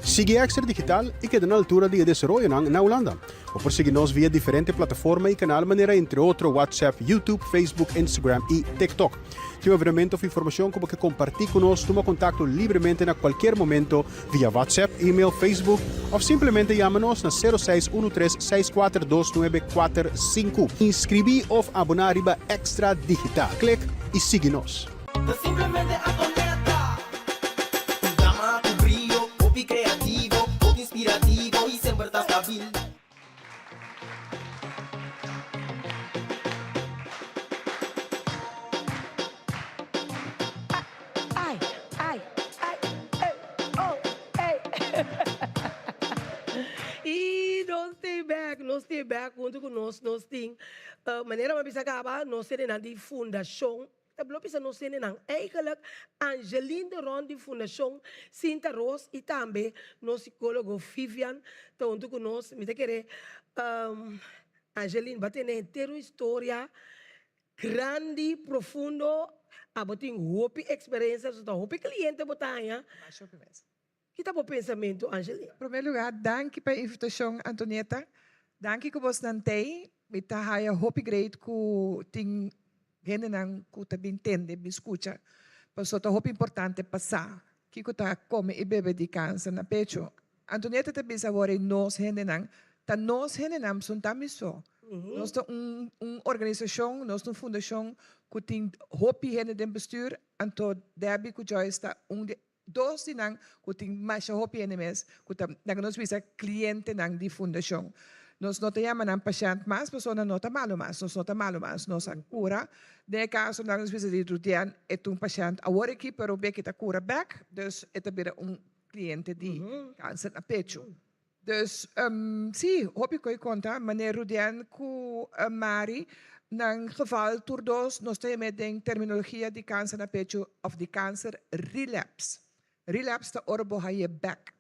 Sigui Extra Digital i keda na altura di e desaroyonan na Hulanda. Bo por sigui nos via diferente plataforma i kanal manera entre otro WhatsApp, YouTube, Facebook, Instagram i TikTok. Tin un evenemento of informashon ku bo ke kompartí ku nos, tuma kontakto libremente na kualkier momento via WhatsApp, email, Facebook of simplemente yama nos na sero seis unu tres seis kuater dos nuebe kuater sinku. Inskribí of aboná riba Extra Digital. Klik i sigui nos. Ta simplemente Antonetta. Un dama ku brio, hopi kreativo, hopi inspirativo i semper ta stabil. Ai, ai, ai, ei, oh, ei. I nos tin bek, nos tin bek huntu ku nos, nos tin, manera mi a bisa kaba, nos hendenan di Fundashon Ta blo bisa nos hendenan eigenlijk Angeline de Ron di Fundashon Sinta Roos y tambe nos psicologo Vivian ta hunto cu nos. Mi ta kere Angeline ba tene henter un historia grandi, profundo, abo tin hopi experiencia, so ta hopi cliente bo ta haña. Ki ta bo pensamentu, Angeline? Na promé lugá, danki pa e invitashon, Antonieta. Danki ku bosnan t'ei. Mi ta haya hopi great ku tin hendenan ku ta bin tende, bin skucha, pasobra ta hopi importante pa sa kiko ta kome i bebe di kanser na pechu. Antonieta ta bisa awor ei nos hendenan, ta nos hendenan pasobra no ta mi so. Nos ta un un organisashon, nos ta un fundashon ku tin hopi hende den bestuur, anto Debbie ku Joyce ta un di Dos di nan ku tin masha hopi hende mes ku ta laga nos bisa klientenan di fundashon. Nos no ta yama nan pashènt mas pasobra nan no ta malu mas, nos no ta malu mas, nos a kura. Den e kaso laga nos bisa di Rudian e ta un pashènt awor aki pero beki ta kura bèk dus e ta bira un kliente di kanser na pechu. Dus, sí, hopi koe konta, meneer Rudien ku Mari, nan geval tur dos nos ta yam'é den terminologia di kanser na pechu òf di kanser relapse. Relapse ta ora bo haye bèk.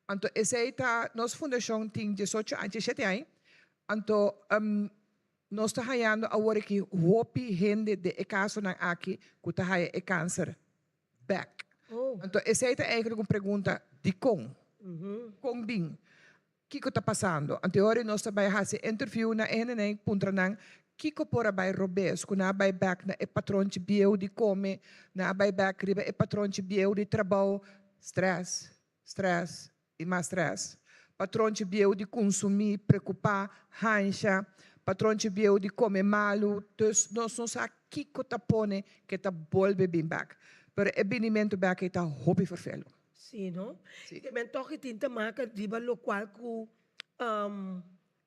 Anto esei ta, nos fundashon tin diesocho aña, diesshete aña, anto nos ta hayando awor aki hopi hende den e kasonan aki ku ta haya e kanser bek. Anto esei ta eigenlijk un pregunta, dikon? Kon bin? Kiko ta pasando? Anto e ora nos ta bai hasi interview na e hendenan i puntra nan kiko por a bai robes ku nan a bai bek na e patronchi bieu di kome, nan a bai bek riba e patronchi bieu di trabou, stress, stress, i mas stress. Patronchi bieu di kunsumí, preokupá, hansha, patronchi bieu di kome malu, dus nos no sa kiko ta pone ke ta bolbe bin bèk. Pero e binimentu bèk ei ta hopi ferfelu. Sí, no? Si. Te men tòg e tin te maka riba lokual ku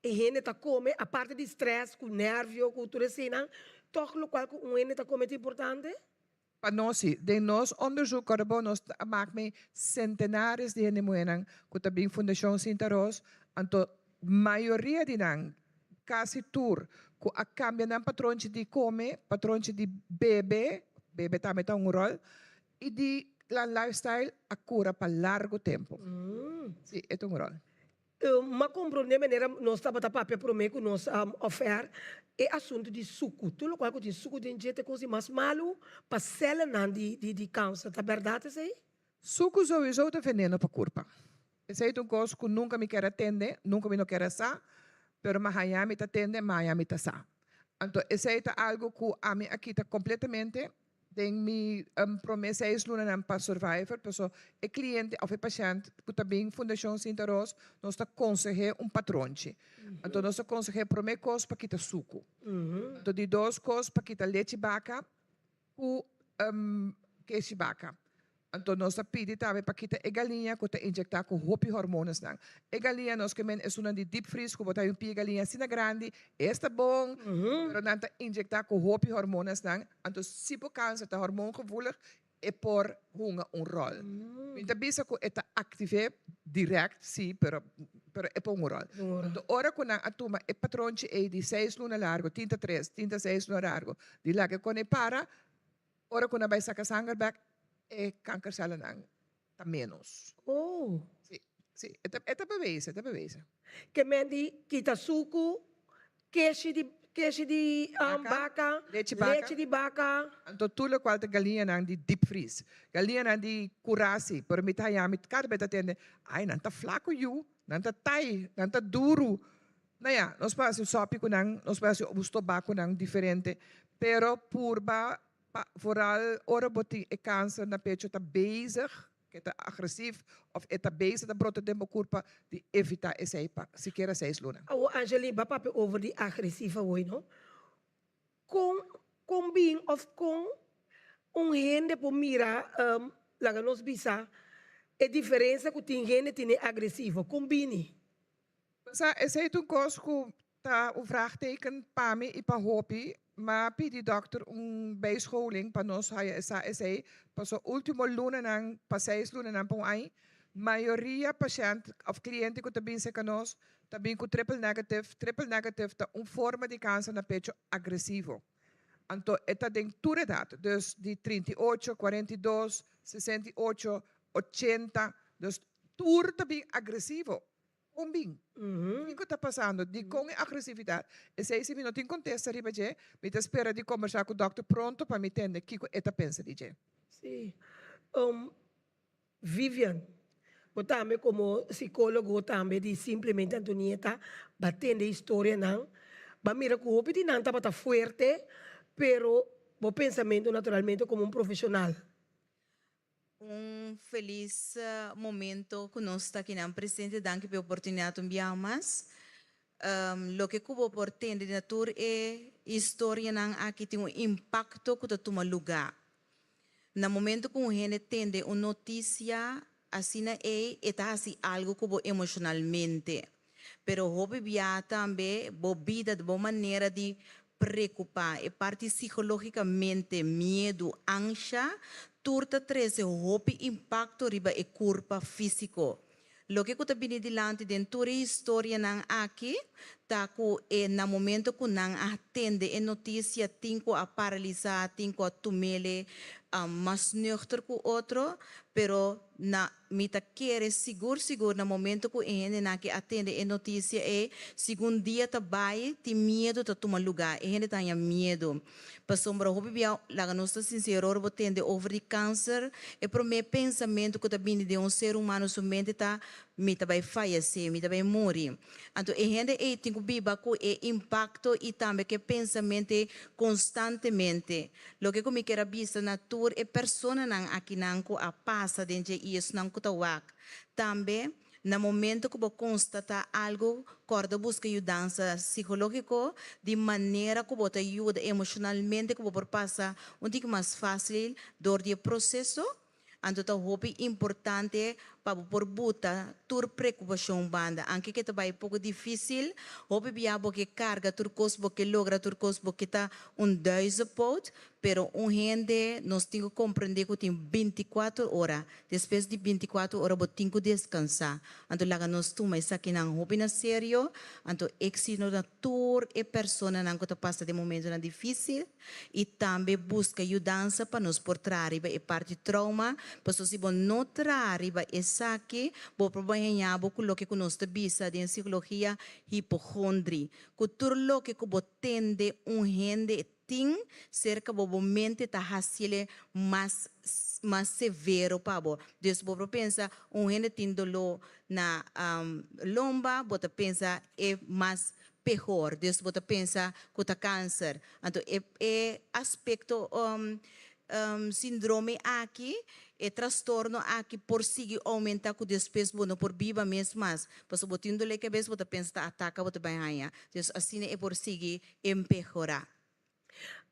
e hende ta kome, aparte di stress ku nervio ku tur eseinan, tòg lokual ku un hende ta kome ta importante? Pa nos si. Den nos onderzoek Correbou nos a mak mei centenares di hende muhenan ku ta bin Fundashon Sinta Roos, anto mayoria di nan, kasi tur, ku a kambia nan patronchi di kome, patronchi di bebe, bebe tambe ta un ròl, i di nan lifestyle a kura pa largu tempu. Si, e ta un ròl. M'a komprondé manera nos tabata papia promé ku nos ofer e asuntu di suku. Tur lokual ku tin suku den dje ta e kos di mas malu pa sèlnan di kanser. Ta bèrdat esei? Suku souiso ta veneno pa kurpa. Esei ta un kos ku nunka mi ker a tende, nunka mi no ker a sa, pero m'a haña mi ta tende, m'a haña mi ta sa. Anto esei ta algu ku ami a kita kompletamente Den mi prome seis lunanan pa Survivor, paso e cliente of e pashent cu ta bin Fundacion Sinta Roos, nos ta consehe un patronchi. Anto nos ta consehe prome cos pa kita sucu. Anto di dos cos pa kita lechi baca cu keshi baca. Anto nos ta pidi tambe pa kita e galiña ku ta injektá ku hopi hormonesnan. E galiña nos ke men esunnan di deep freeze ku bo ta hay un pia galiña asina grandi, es ta bon, pero nan ta injektá ku hopi hormonesnan. Anto si bo kanser ta hormoongevoelig e por hunga un ròl. Mi ta bisa ku e ta aktiv'é dirèkt, sí, pero pero e por hunga un ròl. Anto ora ku nan a tuma e patronchi ei di seis luna largu, tin ta tres, tin ta seis luna largu, di laga kon e para, Ora ku nan bai saka sanger bek, e kankerselnan ta ménos. Oh. Sí, sí. E ta, e ta bewezen, e ta bewezen. Ke men di kita suku, keshi di, keshi di baka, Lechi baka. lechi di baka. Anto tur lokual ta galiñanan di deep freeze. Galiñanan di kurasi, pero mi ta haña mi kada bes ta tende, ai nan ta flaku yu, nan ta tai, nan ta duru. Nou ja, nos por hasi un sòpi ku nan, nos por hasi un stobá ku nan diferente, pero purba pa vooral ora bo tin e kanser na pecho ta bezig, ke ta agresief òf e ta bezig ta brota den bo kurpa, di evitá esei pa sikiera seis luna. Awor Angelie, bo a papia over di agresief awor, no? Kon kon bin òf kon un hende por mira, laga nos bisa, e diferensia ku tin hende tene agresivo? Kon bini? Sa, esei ta un kos ku ta un vraagteken pa mi i pa hopi. M'a pidi dòkter un bijscholing pa nos haya e sa esei, paso último lunanan, pa seis lunanan pa un aña, mayoria pashènt òf kliente ku ta bin serka nos ta bin ku triple negative. Triple negative ta un forma di kanser na pecho agresivo. Anto e ta den tur edat, dus di 38, 42, 68, 80, dus tur ta bin agresivo. Kon bin? Kiko ta pasando? Dikon e agresividat? Esei si mi no tin kontesta riba dje, mi ta spera di kombersá ku dòkter pronto pa mi tende kiko e ta pensa di dje. Sí. Vivian, bo tambe komo sikólogo tambe di Simplemente Antonieta ba tende historianan, ba mira ku hopi di nan tabata fuerte, pero bo pensamentu naturalmente komo un profeshonal. Un felis momento ku nos ta akinan presente. Danki pa e oportunidat un biaha mas. Loke ku bo por tende na tur e historianan aki tin un impakto ku ta tuma lugá. Na momento ku un hende tende un notisia asina ei, e ta hasi algu ku bo emoshonalmente. Pero hopi biaha tambe bo bida, bo manera di preocupa, e parti psicologicamente, miedu, ansha, tur ta trece hopi impacto riba e curpa fisico. Loke cu ta bini dilanti den tur e historianan aki ta cu e na momento cu nan a tende e noticia tin cu a paralisa, tin cu a tumele mas nuchter cu otro, pero na Mi ta kere sigur sigur na momento ku e hendenan ke a tende e notisia ei, segun dia ta bai, tin miedu ta tuma lugá. E hende ta haña miedu. Pasobra hopi bia, laga nos ta sinsero, ora bo tende over di kanser, e promé pensamentu ku ta bini den un ser humano su mente ta, Mi ta bai fayesé, mi ta bai muri. Anto e hende ei tin ku biba ku e impakto i tambe ku e pensamentu ei konstantemente. Loke ku mi kier a bisa na tur e personanan akinan ku a pasa den dje i esnan ku ta wak. Tambe, na momento ku bo konstatá algu, kòrda buska yudansa sikológiko di manera ku bo ta yuda emoshonalmente ku bo por pasa un tiki mas fásil dor di e proseso. Anto ta hopi importante pa bo por buta tur preokupashon banda. Anke ke ta bai poko difísil, hopi bia bo ke karga tur kos, bo ke logra tur kos, bo ke ta un duizenpoot, pero un hende nos tin ku komprendé ku tin bintikuater ora. Despues di bintikuater ora bo tin ku deskansá. Anto laga nos tuma esakinan hopi na serio. Anto éksito na tur e personanan ku ta pasa den momentonan difísil. I tambe buska yudansa pa nos por traha riba e parti trauma, pasobra si bo no traha riba esaki, bo por bai haña bo ku loke ku nos ta bisa den psikologia hipogondri, ku tur loke ku bo tende un hende tin serka bo, bo mente ta hasiel mas mas severo pa bo. Dus bo por pensa un hende tin doló na lomba, bo ta pensa e mas pehor, dus bo ta pensa ku ta kanser. Anto e e aspekto sindrome aki, e trastorno aki por sigui oumenta ku despues bo no por biba mes mas, pasobra bo tin dolé kabes bo ta pensa ta ataka bo ta bai haña. Dus asina e por sigui empehorá.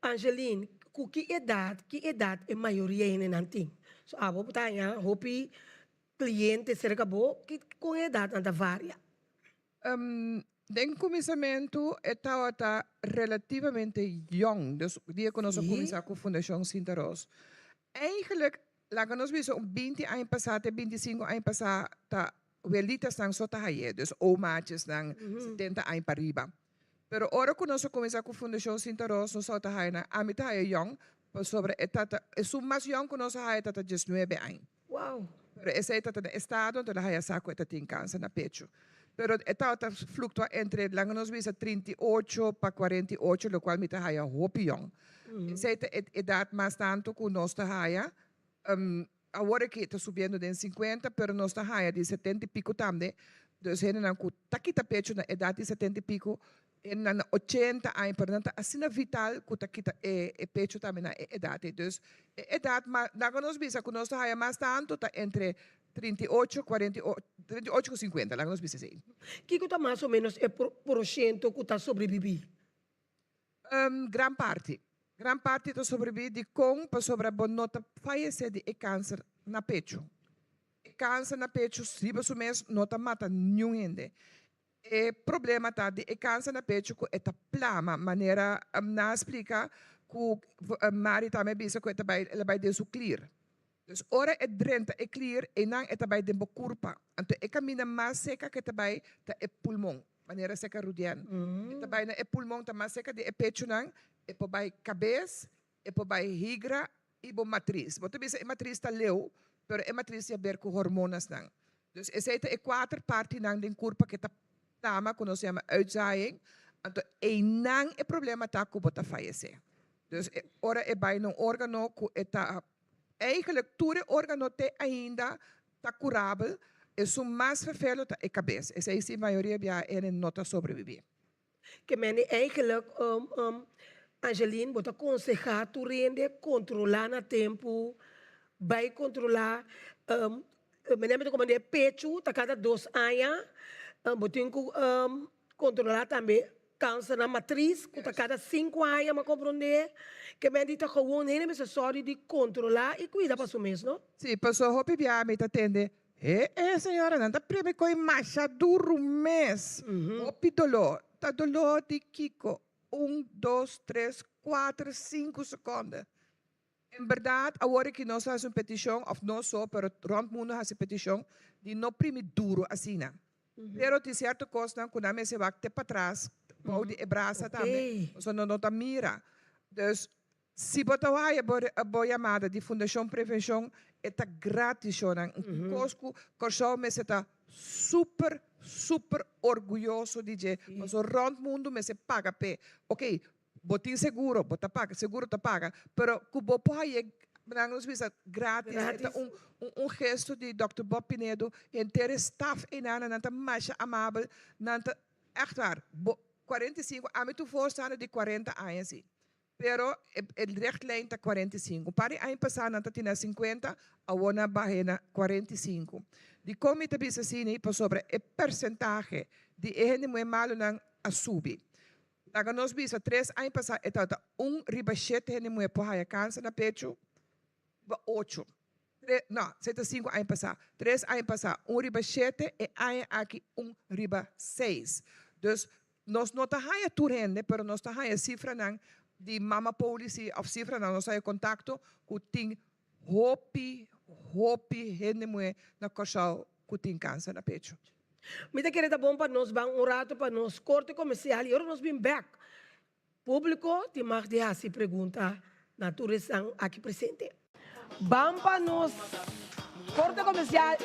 Angeline, ku ki edat, ki edat e mayoria hendenan tin? So abo ta haña hopi cliente cerca bo, ki con e edadnan ta varia? Den kuminsamentu e tabata relativamente yong, dus dia ku nos a kuminsá ku Fundashon Sinta Ros. Eigenlijk, laga nos bisa un binti aña pasá te bintisinku aña pasá ta welitasnan so ta hay'é, dus omaatjesnan setenta aña pariba. Pero ora ku nos a kuminsá ku Fundashon Sinta Ros nos tabata haya nan, ami ta haya yong, pasobra e tata, esun mas yong ku nos a haya tata diesnuebe aña. Wow! Pero esei ta ta den estado, anto el a haya sa ku e ta tin kanser na pechu. Pero e tabata fluktua entre, laga nos bisa, 38 pa 48, lokual mi ta haya hopi yòn. Esei ta e edat mas tantu ku nos ta haya. Awor aki e ta subiendo den 50, pero nos ta haya di 70 i piku tambe. Dus hendenan ku ta kita pechu na edat di 70 i piku, Hendenan na ochenta aña, pero nan ta asina vital ku ta kita e e pecho tambe na e edat ei. Dus e edat ma laga nos bisa ku nos ta haya mas tantu ta entre 38, 48, 38 ku 50, laga nos bisa esei. Kiko ta mas o menos e porshento ku ta sobrebibí? Gran parti. Gran parti ta sobrebibí. Dikon? Pasobra bo no ta fayesé di e kanser na pechu. E kanser na pechu riba su mes no ta mata niun hende. E problema ta di e kanser na pechu ku e ta plama, manera nan a splika ku Mari tambe a bisa ku e ta bai el a bai den su klier. Dus ora e drenta e klier einan e ta bai den bo kurpa. Anto e kaminda mas seka ku e ta bai ta e pulmon, manera seka Rudian. E ta bai na e pulmon ta mas seka di e pechunan, e por bai kabes, e por bai higra i bo matris. Bo ta bisa e matris ta leu, pero e matris tin haber ku hormonasnan. Dus esei ta e kuater partinan den kurpa ke ta plama ku nos yama uitzaaiing. Anto einan e problema ta ku bo ta fayesé. Dus e ora e bai na un organo ku e ta eigenlijk tur e organo te ainda ta kurabel, esun mas ferfelo ta e kabes. Esei si mayoria biaha hende no ta sobrebibí. Ke mende eigenlijk Angeline bo ta konsehá tur hende kontrolá na tempu, bai kontrolá mende mi ta komand'é pechu ta kada dos aña, bo tin ku kontrolá tambe kanser na matris ku ta kada sinku aña mi a komprondé. Ke mende ta gewoon hende mester sòru di kontrolá i kuida pa su mes no. Sí, pasobra hopi biaha mi ta tende He e señora nan ta primi koe masha duru mes. Hopi doló. Ta doló di kiko? Un, dos, tres, kuater, sinku sekonde. En bèrdat awor aki nos a hasi un petishon, òf no so, pero rònt mundu a hasi petishon di no primi duru asina. Pero tin sierto kosnan ku nan mester wak te patras, bou di e brasa tambe, pasobra nan no ta mira. Dus Si bo ta haya bo bo yamada di Fundashon Prevenshon e ta gratis shownan. Un kos ku Kòrsou mester ta super super orguyoso di dje pasobra rònt mundu mester paga p'e. Oke, bo tin seguro, bo ta paga, seguro ta paga, pero ku bo por haye nan nos bisa gratis e ta un un gesto di dòkter Bob Pinedo, henter e staf einan nan ta masha amabel, nan ta ègt waar bo 45 ami tur voorstander di 40 aña si. Pero e richtlijn ta 45. Un par di aña pasá nan ta tene a 50, awor nan a bah'é na 45. Dikon mi ta bisa asina? Pasobra e persentahe di e hende muhé malunan a subi. Laga nos bisa tres aña pasá e tabata un riba shete hende muhé por haya kanser na pechu, riba ocho. Tre, no, esei ta sinku aña pasá. Tres aña pasá un riba shete, e aña aki un riba seis. Dus nos no ta haña tur hende, pero nos ta haña sifranan di mama policy òf sifranan nos haña kontakto ku tin hopi, hopi hende muhé na Kòrsou ku tin kanser na pechu. Mi ta kere ta bon pa nos ban un rato pa nos korte komersial i ora nos bin bèk Públiko tin mag di hasi pregunta na tur esnan aki presente. Ban pa nos korte komersial.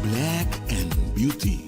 Black and Beauty.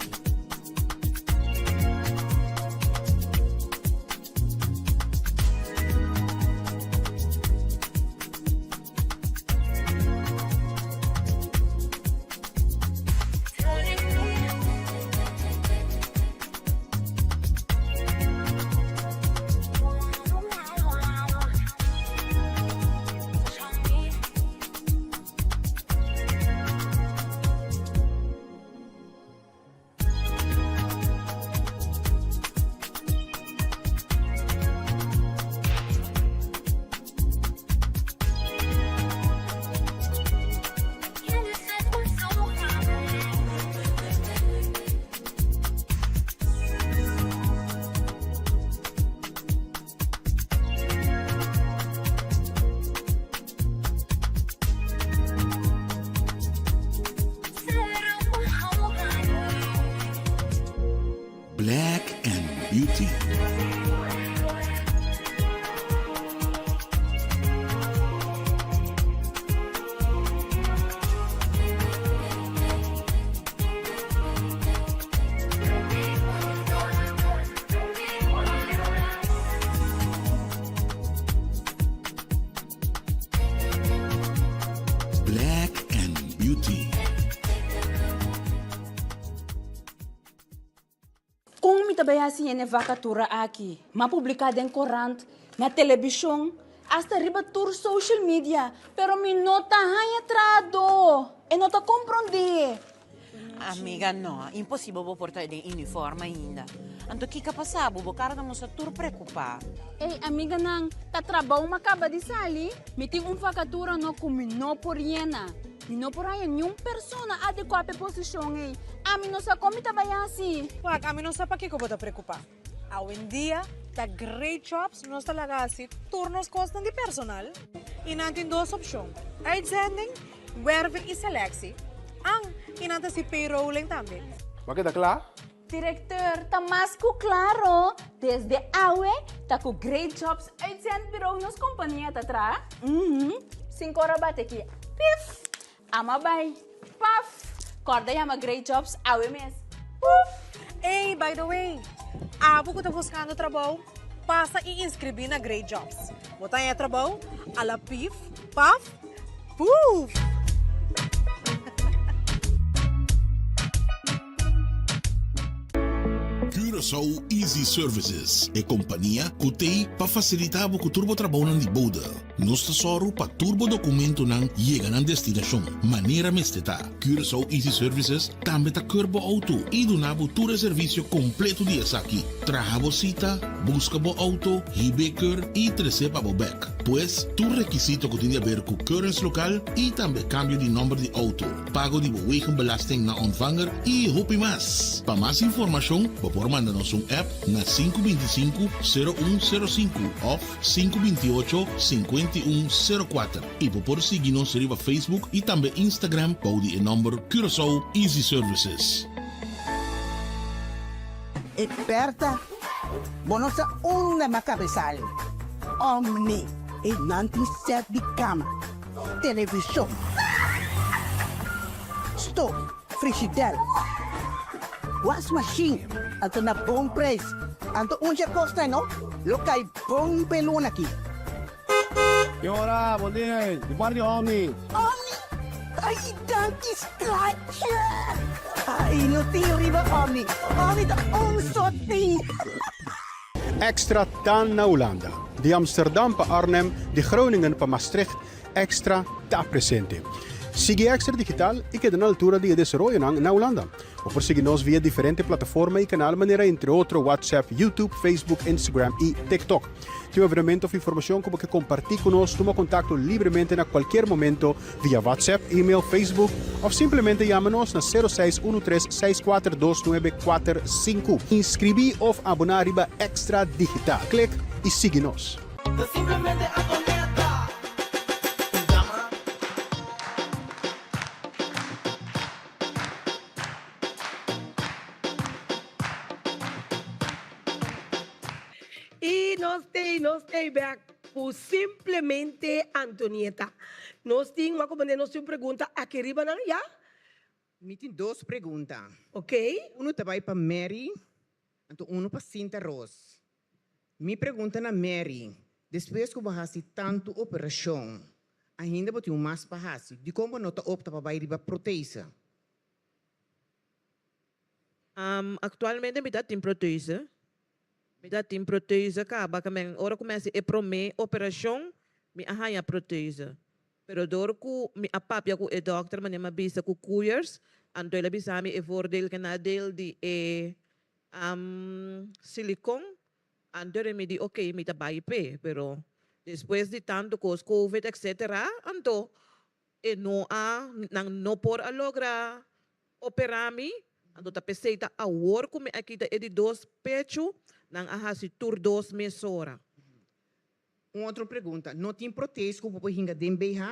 bai hasi hende vakatura aki? M'a publiká den korant, na telebishon, asta riba tur social media, pero mi no ta haña trahadó. E no ta komprondé. Amiga, no, imposibel bo por ta den uniform ainda. Anto kiko a pasa bo? Bo kara ta mustra tur preokupá. Ey, amiganan, ta trabou m'a kaba di sali. Mi tin un vakatura no ku mi no por yena. Mi no por haña niun persona adekuá pa e posishon ei. Ami no sa kon mi ta bai hasi. Wak, ami no sa pakiko bo ta preokupá. Awendia ta Great Jobs nos ta laga hasi tur nos kosnan di personal i nan tin dos opshon, uitzending, werving i selectie. An, i nan ta hasi payrolling tambe. Bo a keda kla? Directeur, ta mas cu claro, desde awe ta cu Great Jobs Uitzendbureau nos compania ta traha. Uhum, sin cora bate aki, pif, ama bay, paf, corda yama Great Jobs awe mes, puf. Ey, by the way, abo cu ta buscando trabou, pasa y inscribi na Great Jobs. Bo ta haña trabou a la pif, paf, puf! Curaçao Easy Services, e kompania ku t'ei pa fasilitá bo ku tur bo trabounan di bode. Nos ta sòru pa tur bo dokumentonan yega nan destinashon manera mester ta. Curaçao Easy Services tambe ta keur bo outo i duna bo tur e servisio kompleto di esaki, traha bo sita, buska bo outo, hib'é keur i tres'é pa bo bèk. Pues, tur rekisito ku tin di aber ku keuringslokaal i tambe kambio di nòmber di outo. pago di bo wegenbelasting na ontvanger y hopi mas. Pa mas informacion bo por manda nos un app na 525 0105 of 528 5104 y bo por sigui nos riba Facebook y tambe Instagram bou di e nomber Curaçao Easy Services. E Bertha, bo no sa unda m'a cabesal. Omni, e nan tin set di cama. Televishon, stof, frishidèr, wasmashin, anto na bon preis. Anto un dje kosnan no lo kai bon p'e luna aki. Ki ora, bon dia, di parti Omni. Omni? Ai, danki schatje! Ai, no tin riba Omni. Omni ta un sot tin. Extra ta na Hulanda. Di Amsterdam pa Arnhem, di Groningen pa Maastricht, Extra ta presente. Sigui Extra Digital i keda na altura di e desaroyonan na Hulanda. Bo por sigui nos via diferente plataforma i kanal manera entre otro WhatsApp, YouTube, Facebook, Instagram i TikTok. Tin un evenemento of informashon ku bo ke kompartí ku nos, tuma kontakto libremente na kualkier momento via WhatsApp, email, Facebook of simplemente yama nos na 0613 642945. Inskribí of aboná riba Extra Digital. Klik i sigui nos. Ta simplemente Antonieta. Un dama. I nos tei, nos tei bek ku simplemente Antonieta. Nos tin, wak ku nos tin un pregunta aki riba nan, ya? Mi tin dos pregunta. Ok. Unu ta bai pa Mary, anto unu pa Sinta Ros. Mi pregunta na Mary, despues ku bo hasi tantu operashon, ainda bo tin un mas pa hasi, dikon bo no ta opta pa bai riba protese? Actualmente mi ta tin prothese. Mi ta tin prothese caba ka men ora cu mi haci e prome operacion mi a haya prothese. Pero door cu mi a papia cu e dokter manera mi a bisa cu Koeiers anto el a bisa mi e voordeel ke nadeel di e silicon anto mi di ok mi ta bay p'e pero despues di tanto cos covid etc anto e no a nan no por a logra Operá mi, anto ta p'esei ta awor ku mi a kita e di dos pechu, nan a hasi tur dos mesora. Un otro pregunta, no tin protes ku bo por hinga den BH?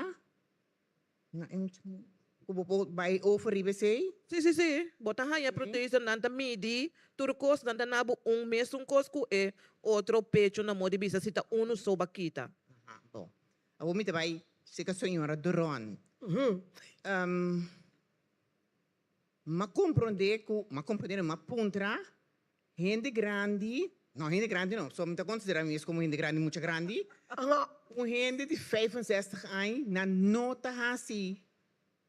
Ku bo por bai over riba esei? Sí, sí, sí. Bo ta haña protese, nan ta midi tur kos, nan ta na bo un mesun kos ku e otro pechu na modo di bisa si ta unu so bo a kita. Aha, bon. Awor mi ta bai seka señora Doron. M'a komprondé ku, m'a komprondé no, m'a puntra hende grandi, no hende grandi no, so mi ta konsiderá mi mes komo hende grandi, mucha grandi, un hende di 65 aña nan no ta hasi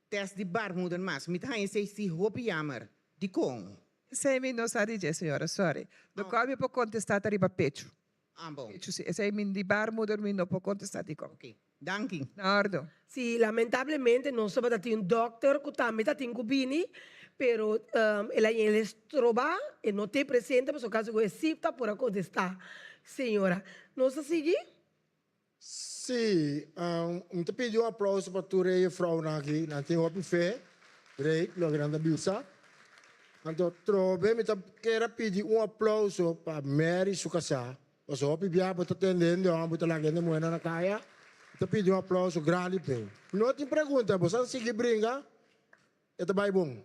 tèst di barmoeder mas. Mi ta haña esei si hopi yammer. Dikon? Esei mi no sa di dje, señora, sorry. Locual mi por contesta ta riba pecho. Ah, bon. Pecho si. Esei mi di baarmoeder mi no por contesta dikon. Ok. Danki. Na ordo. Si, lamentablemente nos tabata tin un dokter cu tambe ta tin cu bini, pero el a yega estroba, e no t'e presente pasobra caso cu e si ta por a contesta. Señora, nos ta sigui? Sí, mi ta pidi un aplauso pa tur e juffrouwnan aki. Nan tin hopi fe. Great, loke nan ta bisa. Anto trobe mi ta kier a pidi un aplauso pa Mary su kasá. Pasobra hopi bia bo ta tende hende hòmber bo ta laga hende muhénan na kaya. Mi ta pidi un aplauso grandi p'e. No tin pregunta, boso a sigui bringa, e ta bai bon.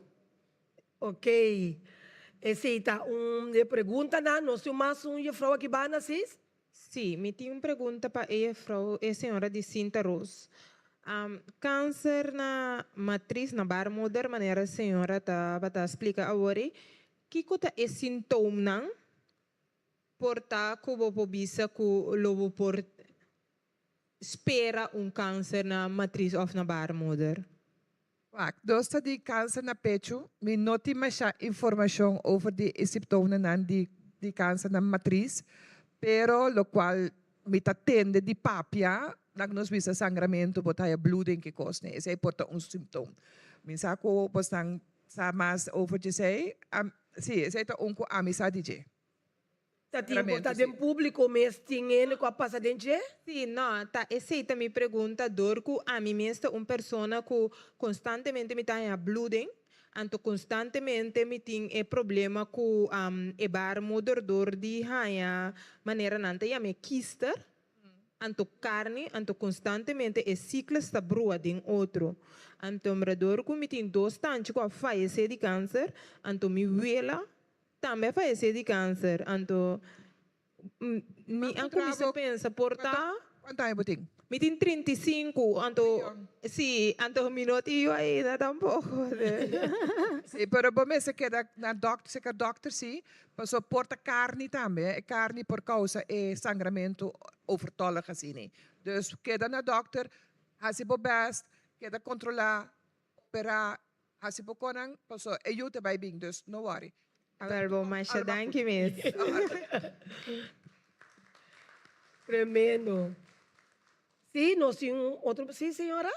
Ok, esei ta un di e preguntanan. Nos tin mas un juffrouw aki banda, sis? Sí, mi tin un pregunta pa e juffrouw, e señora di Sinta Roos. Cancer na matriz, na baarmoeder, manera señora tabata splica awor ei, kico ta e sintoomnan por ta cu bo por bisa cu lo bo por spera un cancer na matriz of na baarmoeder? Wak, nos ta di kanser na pechu, mi no tin masha informashon over di e siptonanan di di kanser na matris, pero lokual mi ta tende di papia, nan nos bisa sangramentu, bo ta haya bloeding ki kos ne, esei por ta un simptom. Mi sa ku bosnan sa mas over djesei, si, esei ta un ku ami sa di dje. Ta tin por ta den publico mes tin hende cu a pasa den dje? Sí, no, ta esey ta mi pregunta dor cu ami mes ta un persona cu constantemente mi ta haña bloeding, anto constantemente mi tin e problema cu e baarmoeder dor di haña manera nan ta yama e kister, anto carni, anto constantemente e ciclus ta brua den otro. Anto mira dor cu mi tin dos tanchi cu a fayece di cancer, anto mi wela Tambe a fayesé di kanser, anto mi a kuminsá pensa por ta. Kuantu aña bo tin? Mi tin 35, anto si, anto mi no tin yu ainda tampoko. Si, pero bo mester keda na dòkter, serka dòkter si, pasobra por ta karni tambe, e karni por kousa e sangramentu overtollig asina. Dus keda na dòkter, hasi bo bèst, keda kontrolá, operá. Hasi bo konan paso e yu ta bai bin dus no worry. Awel bo masha danki mes. Tremendo. Si nos tin un otro si señora.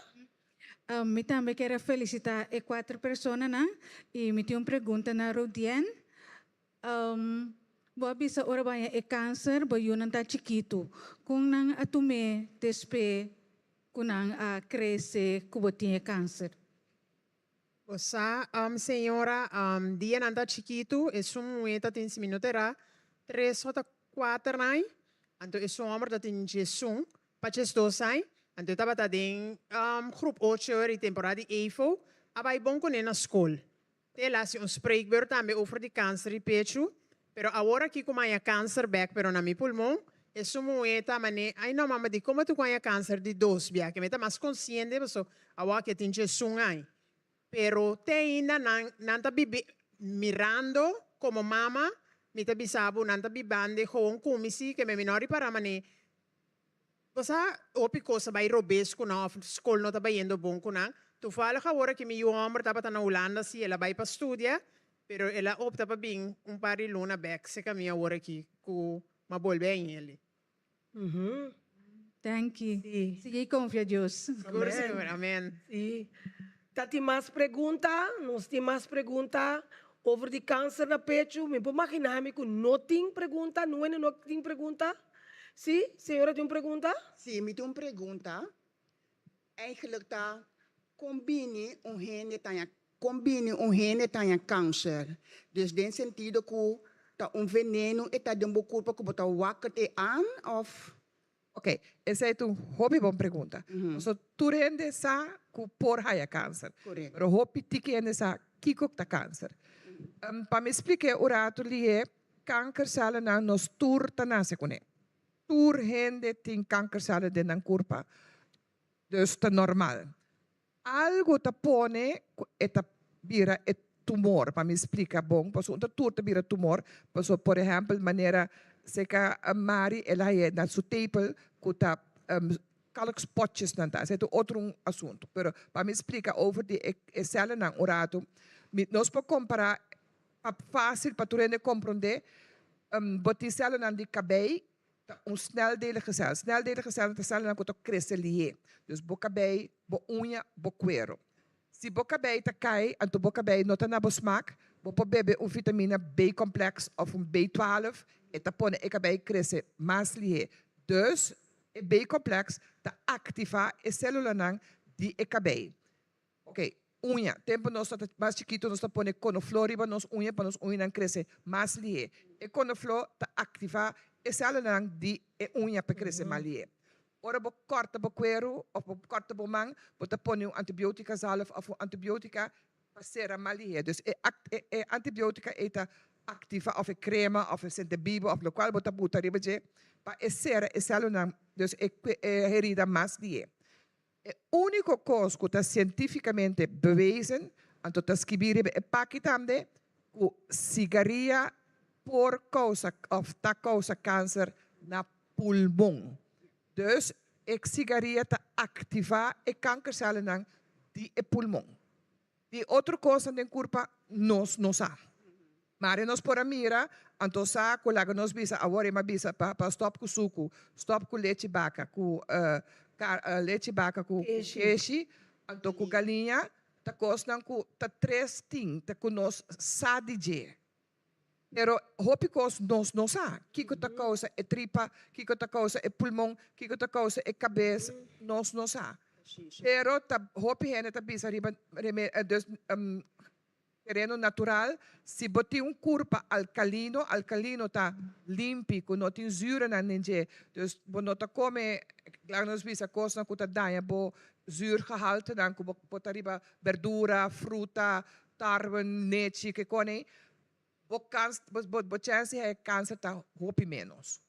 Mi tambe kier a felicita e cuater personanan y mi tin un pregunta na Rodienne. Bo a bisa ora bo haña e cancer bo yunan ta chikitu. Con nan a tum'e despe Ku nan a krese ku bo tin e kanser. Bo sa, señora, dia nan ta chikitu, esun muhé ta tin, si mi no ta erá, tres o ta kuater aña, anto esun hòmber ta tin diesun pa diesdos aña, anto e tabata den grup ocho ora di temporada di EFO, a bai bon kuné na skol. Te el hasi un spreekbeurt tambe over di kanser di pechu, pero awor aki ku mi haña kanser bek pero na mi pulmon, esun muhé ta mané, ay no mama di komo tu ku haña kanser di dos bia ke mi ta mas konsiente paso awor aki e tin diesun aña. Pero te ainda nan nan ta bibi mirando komo mama mi ta bisa bo nan ta bibande gewoon ku mi si ke mi no a ripará mané Bo sa hopi kos a bai robes ku nan òf skol no ta bayendo bon ku nan. Toevallig awor aki mi yu hòmber tabata na Hulanda si el a bai pa studia, pero el a opta pa bin un par di luna bèk serka mi awor aki ku m'a bolbe añeli. Danki. Sigui konfia Dios. Sigur sigur. Amen. Si. Ta tin mas pregunta? Nos tin mas pregunta over di kanser na pechu? Mi por magina mi ku no tin pregunta, nuene no tin pregunta. Sí, señora tin un pregunta? Sí, mi tin un pregunta. Eigenlijk ta kon bini un hende ta haña kon bini un hende ta haña kanser? Dus den sentido ku ta un veneno e ta den bo kurpa ku bo ta wakker te an òf? Oké, esei ta un hopi bon pregunta. Pasobra tur hende sa ku por haña kanser. Pero hopi tiki hende sa kiko ta kanser. Pa mi splik'é un ratu lihé, Kankercelnan nos tur ta nase kuné. Tur hende tin kankercellen den nan kurpa, dus ta normal. Algu ta pone ku e ta bira e tumor, pa mi splika bon, pasobra un ta tur ta bira tumor, pasobra por ehèmpel manera seka Mari el a haña na su tepel ku ta kalkspotjesnan ta, esei ta otro un asuntu, pero pa mi splika over di e sèlnan un ratu, mi nos por kompará. Pa fásil pa tur hende komprondé, bo tin sèlulanan di kabei ta un sneldelige sèl. Sneldelige sèlnan ta sèlulanan ku ta krese lihé. Dus bo kabei, bo uña, bo kuero. Si bo kabei ta kai, anto bo kabei no ta na bo smak, bo por bebe un vitamina B-kompleks òf un B twaalf, e ta pone e kabei krese mas lihé. Dus e B-kompleks ta aktivá e sèlulanan di e kabei. Ok, uña. Tempu nos ta mas chikitu nos ta pone konofló riba nos uña pa nos uñanan krese mas lihé. E konofló ta aktivá e sèlulanan di e uña pa e krese mas lihé. Ora bo kòrta bo kueru òf bo kòrta bo man, bo ta pone un antibiótika zalf òf un antibiótika pa sera mas lihé. Dus e e antibiótika ei ta aktivá òf e krema òf e sentebibu òf lokual bo ta buta riba dje pa e sera e sèlulanan, dus e e herida mas lihé. E úniko kos ku ta sientífikamente bewezen, anto ta skibí riba e paki tambe, ku sigaria por kousa òf ta kousa kanser na pulmon. Dus e sigaria ta aktivá e kankersèlnan di e pulmon. Di otro kosnan den kurpa nos no sa. Mari nos por a mira, anto sa ku laga nos bisa awor e m'a bisa pa pa stòp ku suku, stòp ku lechi baka ku lechi baka ku keshi, anto ku galiña, ta kosnan ku ta tres tin ta ku nos sa di dje. Pero hopi kos nos no sa, kiko ta kousa e tripa, kiko ta kousa e pulmon, kiko ta kousa e kabes, nos no sa. Pero ta hopi hende ta bisa riba dus tereno natural, si bo tin un kurpa alkalino, alkalino ta limpi, ku no tin zuurnan den dje, dus bo no ta kome, laga nos bisa kosnan ku ta daña bo zuurgehaltenan, ku bo ta riba berdura, fruta, Tarwe, nechi, ke kone, bo kans, bo, bo, bo chèns di haña kanser ta hopi ménos.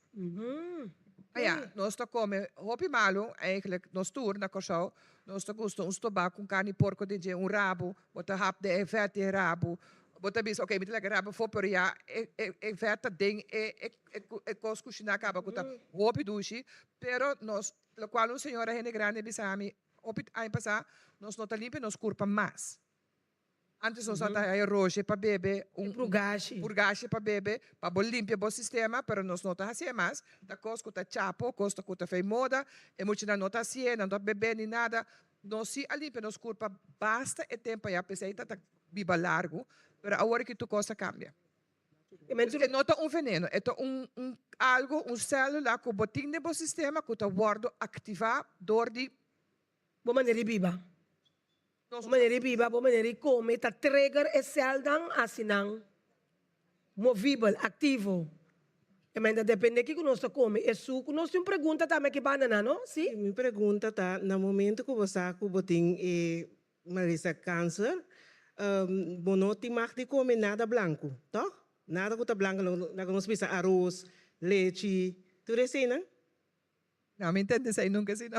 Ah ya, nos ta kome hopi malu, eigenlijk nos tur na Kòrsou, nos ta gusta un stobá ku un karni porko den dje, un rabu, bo ta hap den e vèt di e rabu, bo ta bisa oke mi ta laga e rabu afó, pero ya e, e, e vèt ta den e, e, e, e kos kushiná kaba ku ta hopi dushi, pero nos, lokual un señora hende grandi a bisa mi hopi aña pasá, nos no ta limpia nos kurpa mas. Antes nos a ta haya roshi pa bebe, un purgashi pa bebe, pa bo limpia bo sistema, pero nos no ta hacié mas. Ta cos cu ta chapo, cos ta cu ta fei moda, e muchanan no ta hacié, nan no ta bebe ni nada. Nos si a limpia nos curpa basta e tempo aya, p'esey ta ta biba largo, pero awor aki tur cos a cambia. E no ta un veneno, e ta un un algo, un celula cu bo tin den bo sistema cu ta wordo activa door di. Bo manera di biba. Bo manera di biba, bo manera di kome ta trigger e sèlnan hasi nan movibel, aktivo. E men ta depende kiko nos ta kome. E suku, nos tin un pregunta tambe aki banda nan, no? Si? Mi pregunta ta, na momento ku bo sa ku bo tin e malesa kanser, bo no tin mag di kome nada blanku, tòg? Nada ku ta blanku, laga nos bisa aros, lechi, tur eseinan? No, mi ntende esei nunca si no.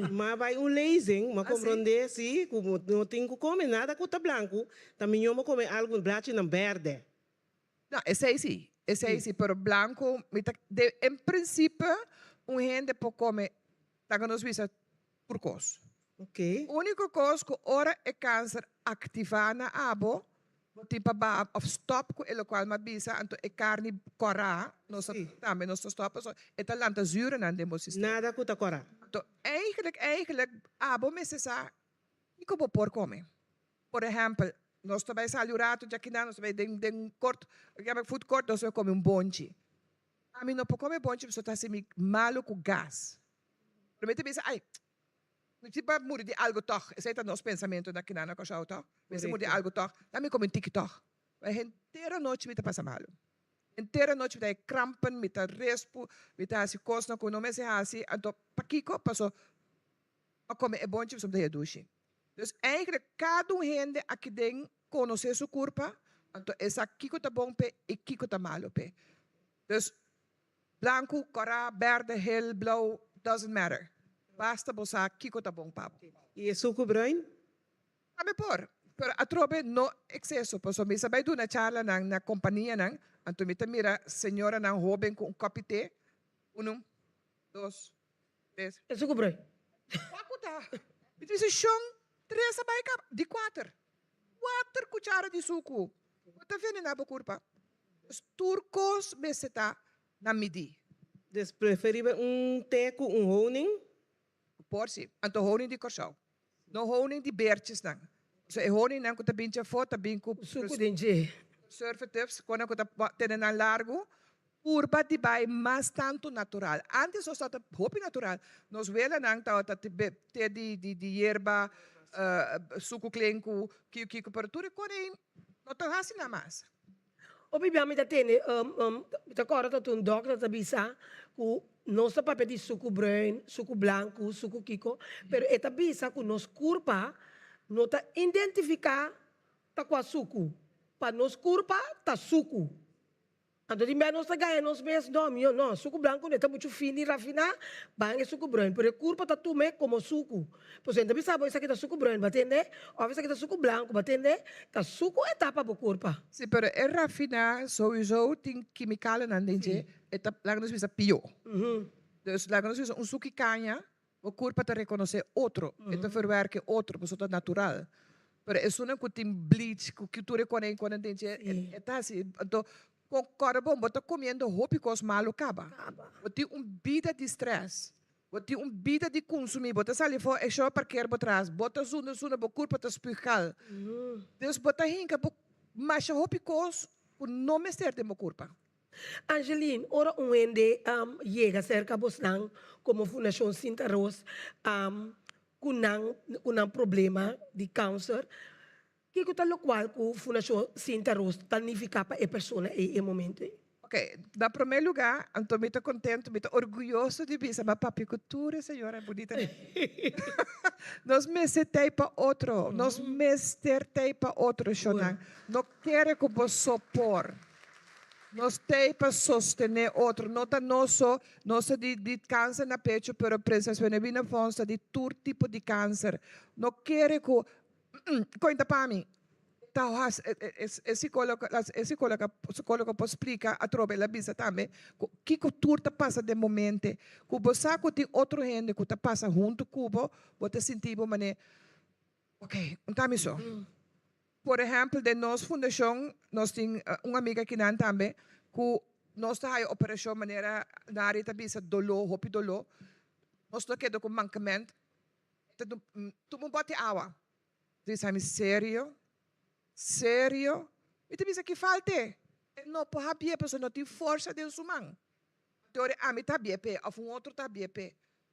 Ma bai un lezing, ma comprende si cu bo no tin cu come nada cu ta blanco, ta miño bo come algo blachinan berde. No, esei si, esei si, pero blanco mi ta, de, en principe un hende por come, laga nos bisa, tur cos. Ok. Unico cos cu ora e cancer activa na abo, bo tin pa baha of stop cu e locual mi a bisa, anto e carni cora, nos ta tambe nos ta stop pasobra e ta lanta zuurnan den bo sistema. Nada cu ta cora. Anto eigenlijk, eigenlijk abo mester sa kico bo por come. Por ehempel, nos ta bay sali un rato djakinan, nos ta bay den den court, food court, nos ta bay come un bonchi. Ami no por come bonchi pasobra ta haci mi malo cu gas. Pero mi ta bisa, ay, mi tin pa muri di algo tòg. Esei ta nos pensamentu na kinan na Kòrsou tòg. Mi mester muri di algo tòg. Dan mi kome un tiki tòg. Ma henter anochi mi ta pasa malu. Henter anochi mi ta e krampen, mi ta respu, mi ta hasi kosnan ku no mester hasi. Anto, pakiko? Paso a kome e bonchi pasobra mi ta hia dushi. Dus eigenlijk kada un hende aki den konosé su kurpa, anto e sa kiko ta bon p'e i kiko ta malu p'e. Dus Blanku, kòrá, bèrdè, hel, blou, doesn't matter. Basta bo sa kiko ta bon pa bo. I e suku bruin? Tambe por, pero atrobe no ekseso, pasobra mi sa bai duna charlanan na kompanianan, anto mi ta mira señoranan hoben ku un kòpi te, unu, dos, tres. E suku bruin? Kua ku ta? Mi ta bisa, shon, tres a bai kaba, di kuater. Kuater kuchara di suku. Bo ta venená bo kurpa. Dus tur kos mester ta na midí. Dus preferibel un te ku un honing? Por si. Anto honing di Kòrsou. No honing di bertjesnan. So e honingnan ku ta bin djafó ta bin ku. Suku den dje. Preservatives, konan ku ta tene nan largu. Purba di bai mas tantu natural. Antes nos tabata hopi natural. Nos welanan tabata te di di yerba, suku klenku, kiko kiko, pero tur e kos ei no ta hasi nan mas. Hopi bia mi ta tende, mi ta kòrda ta un dòkter ta bisa ku nos ta papia di suku bruin, suku blanku, suku kiko, pero e ta bisa ku nos kurpa no ta identifiká ta kua suku. Pa nos kurpa ta suku. Anto tin bia nos ta gaña nos mes, no, mihó no, suku blanku no e ta muchu fini rafiná, ban e suku bruin, pero e kurpa ta tum'é komo suku. Pasobra e ta bisa bo esaki ta suku bruin, bo a tende? Òf esaki ta suku blanku, bo a tende? Ta suku e ta pa bo kurpa. Si, pero e rafiná souiso tin kimikalenan den dje, e ta, laga nos bisa, pió. Dus laga nos bisa un suki kaña, bo kurpa ta rekonosé otro, e ta verwerk e otro, pasobra ta natural. Pero esunnan ku tin bleach, ku tur e kone konen den dje, e ta hasi, anto kon kòrda bon, bo ta komiendo hopi kos malu kaba. Bo tin un bida di strès. Bo tin un bida di kunsumí, bo ta sali for e show parker bo tras, bo ta zunda zunda, bo kurpa ta spuug kal. Dus bo ta hinka bo masha hopi kos ku no mester den bo kurpa. Angeline, ora un hende yega serka bosnan komo Fundashon Sinta Ros ku nan ku nan problema di kanser, kiko ta lokual ku Fundashon Sinta Ros ta nifiká pa e persona ei e momento ei? Ok, na promé lugá, anto mi ta kontentu, mi ta orguyoso di bisa, m'a papia ku tur e señora bunita nan. Nos mester t'ei pa otro, nos mester t'ei pa otro, shonnan. No kere ku bo so por. Nos t'ei pa sostené otro. No ta nos so, nos ta di di kanser na pechu, pero Prinses Wenewina Fonds ta di tur tipo di kanser. No kere ku, Kointa pa mi. Ta has e psicologo e psicologa psicologo por splica atrobe el a bisa tambe cu kico tur ta pasa den bo mente cu bo sa cu tin otro hende cu ta pasa hunto cu bo bo ta sinti bo mane ok un ta mi so por ehempel den nos fundacion nos tin un amiga akinan tambe cu nos ta haya operacion manera Nari ta bisa dolo hopi dolo nos lo keda cu mankement ta tuma un bote awa. Bisa mi serio? Serio? Mi ta bisa ki falt'e? E no por habi'e pasobra no tin forsa den su man. Anto ami ta habi'e p'e of un otro ta habi'e p'e.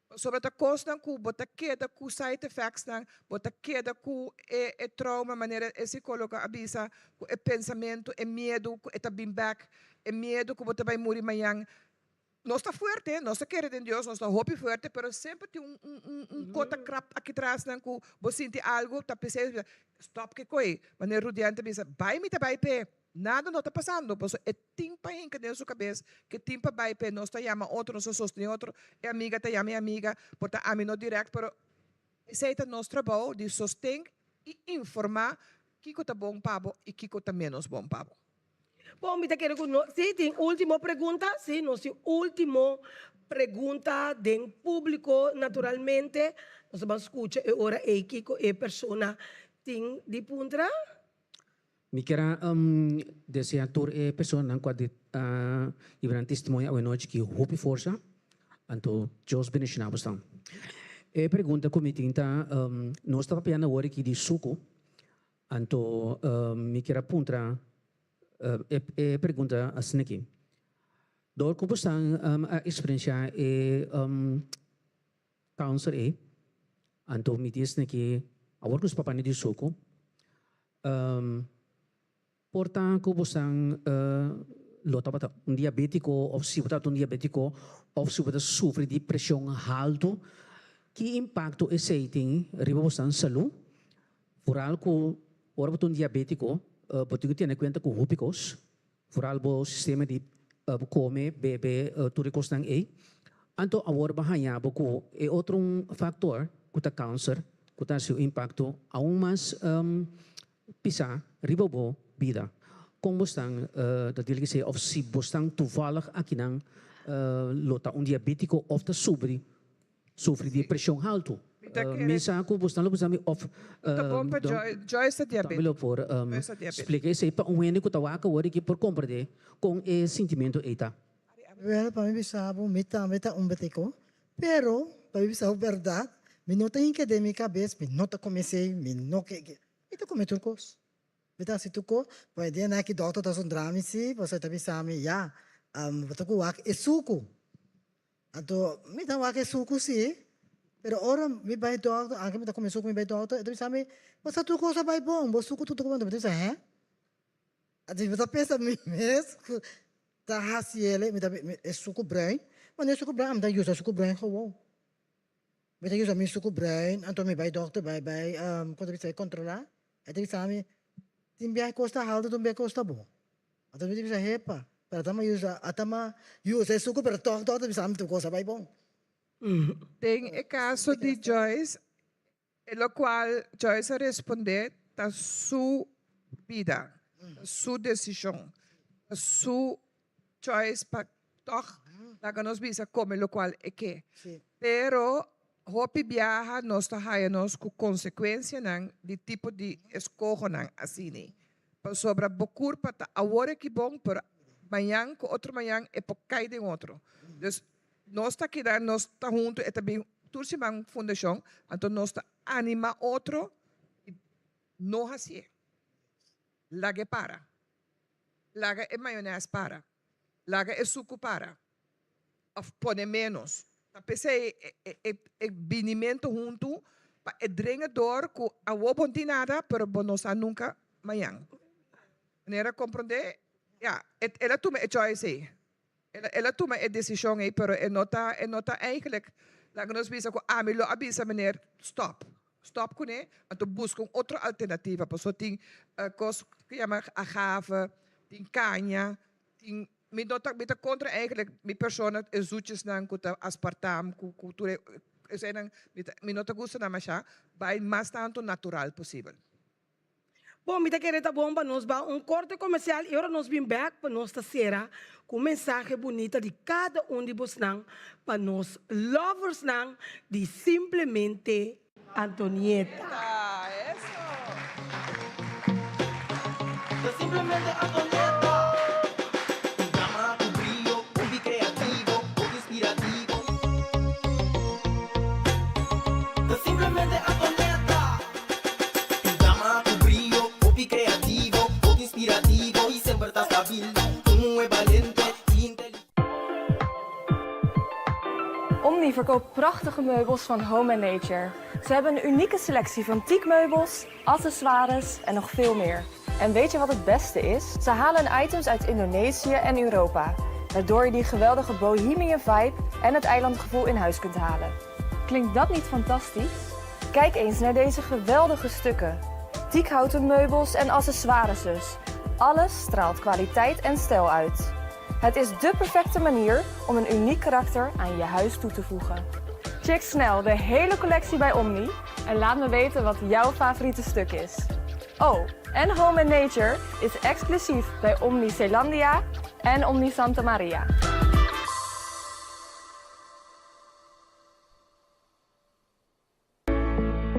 Pasobra ta kosnan ku bo ta keda ku side effectsnan, bo ta keda ku e e trauma manera e psikologo a bisa, ku e pensamentu, e miedu ku e ta bin bèk, e miedu ku bo ta bai muri mañan. Nos ta fuerte, nos ta kere den Dios, nos ta hopi fuerte, pero semper tin un un un kota krap aki trasnan ku bo sinti algu ta p'esei bo bisa, stòp ke koi. Manera Rudian ta bisa, bai mi ta bai p'e, nada no ta pasando, pasobra e tin pa hinka den su kabes ke tin pa bai p'e, nos ta yama otro, nos ta sostené otro, e amiga ta yama e amiga, por ta ami no dirèkt, pero esei ta nos trabou di sosten i informá kiko ta bon pa bo i kiko ta ménos bon pa bo. Bon, mi ta kere ku no, si tin ultimo pregunta, si nos tin ultimo pregunta den publico naturalmente, nos ta ban skucha e ora ei kiko e persona tin di puntra. Mi kier a desea tur e personanan ku a hiba nan testimonio awenochi ki hopi forsa, anto Dios bendiciona bosnan. E pregunta ku mi tin ta, nos ta papiando awor aki di suku, Anto mi kier a puntra e pregunta asina aki, Dor ku bosan a eksperensiá e kanser ei, anto mi di asina aki, awor ku nos papia di suku, por ta ku bosan lo tabata un diabétiko òf si bo tabata un diabétiko òf si bo ta sufri di preshon haltu, ki impakto esei tin riba bosan salú? Vooral ku ora bo ta un diabétiko, bo tin ku tene kuenta ku hopi kos. Vooral bo sistema di kome, bebe, tur e kosnan ei. Anto awor bo haña bo ku e otro un faktor ku ta kanser, ku ta hasi un impakto aun mas pisá riba bo bida. Kon bo stan ta dil esei òf si bo stan toevallig akinan lo ta un diabétiko òf ta sufri di preshon haltu? Mi ta kere. Mi sa ku bosnan lo bisa mi òf Ta bon pa Joyce, Joyce ta Tambe diabético. lo por Joyce ta diabético. splika esei pa un hende ku ta wak awor aki por komprendé kon e sintimentu ei ta. Wel, pa mi bisa bo, mi tambe ta un betico, pero pa mi bisa bo berdad, mi no ta hinca den mi cabes, mi no ta come esey, mi no ke, mi ta come tur cos. Mi ta haci tur cos, pero e dianan aki dokter ta zundra mi si, pasobra e ta bisa mi, ya, bo ta cu wak e sucu. Anto mi ta wak e sucu si, pero ora mi bay dokter, anke mi ta come sucu mi bay dokter, e ta bisa mi, bo sa tur cos a bay bon, bo sucu tur ta bon, mi ta bisa, he? Anto mi ta pensa mi mes ku ta hasi el, mi ta e suku bruin, ma no e suku bruin, ami ta usa suku bruin gewoon. Mi ta usa mi suku bruin, anto mi bai dokter bai bai kon ta bisa e kontrolá, e ta bisa mi tin biaha kos ta haltu tin biaha kos ta bon. Anto mi ta bisa hepa, pero ata mi usa ata mi usa e suku pero tòg tòg ta bisa mi tur kos a bai bon. Den e kaso di Joyce, E locual Joyce a responde ta su bida, ta su decision, ta su choice pa toch laga nos bisa come locual e ke. Pero hopi biaha nos ta haya nos cu consecuencianan di tipo di escohonan asini. Pasobra bo curpa ta awor aki bon pero mañan cu otro mañan e por cay den otro. Dus Nos ta keda, nos ta hunto, e ta bin tur siman fundashon, anto nos ta anima otro i no hasié. Laga e para. Laga e mayones para. Laga e suku para. Of pone menos. Ta p'esei e binimento huntu pa e drenga dor ku awor bo no tin nada, pero bo no sa nunka mañan. Manera komprondé? Ya, el a tuma e choice ei. El a tuma e desishon ei, pero e no ta, e no ta eigenlijk, laga nos bisa ku ami lo a bisa meneer stop, stop kuné, anto buska un otro alternativa, pasobra tin kos ku yama agave, tin kaña, tin, mi no ta, mi ta kontra eigenlijk mi persona e zoetjesnan ku ta aspartam, ku ku tur e eseinan, mi ta, mi no ta gusta nan masha, bai mas tantu natural posibel. Bon, mi ta kere ta bon pa nos ba un korte komersial i ora nos bin bèk pa nos ta sera ku un mensahe bunita di kada un di bosnan pa nos loversnan di Simplemente Antonieta. Simplemente Antonieta. Un drama ku brio, hopi kreativo, hopi inspirativo. Simplemente Antonieta. Un dama ku brio, hopi kreativo, hopi inspirativo i semper ta stabil. Un muhé balente i inteligente. Omni verkoopt prachtige meubels van Home and Nature. Ze hebben een unieke selectie van teakmeubels, accessoires en nog veel meer. En weet je wat het beste is? Ze halen items uit Indonesië en Europa, waardoor je die geweldige bohemian vibe en het eilandgevoel in huis kunt halen. Klinkt dat niet fantastisch? Kijk eens naar deze geweldige stukken. Teakhouten meubels en accessoires dus. Alles straalt kwaliteit en stijl uit. Het is dé perfecte manier om een uniek karakter aan je huis toe te voegen. Check snel de hele collectie bij Omni en laat me weten wat jouw favoriete stuk is. Oh, en Home and Nature is exclusief bij Omni Zeelandia en Omni Santa Maria.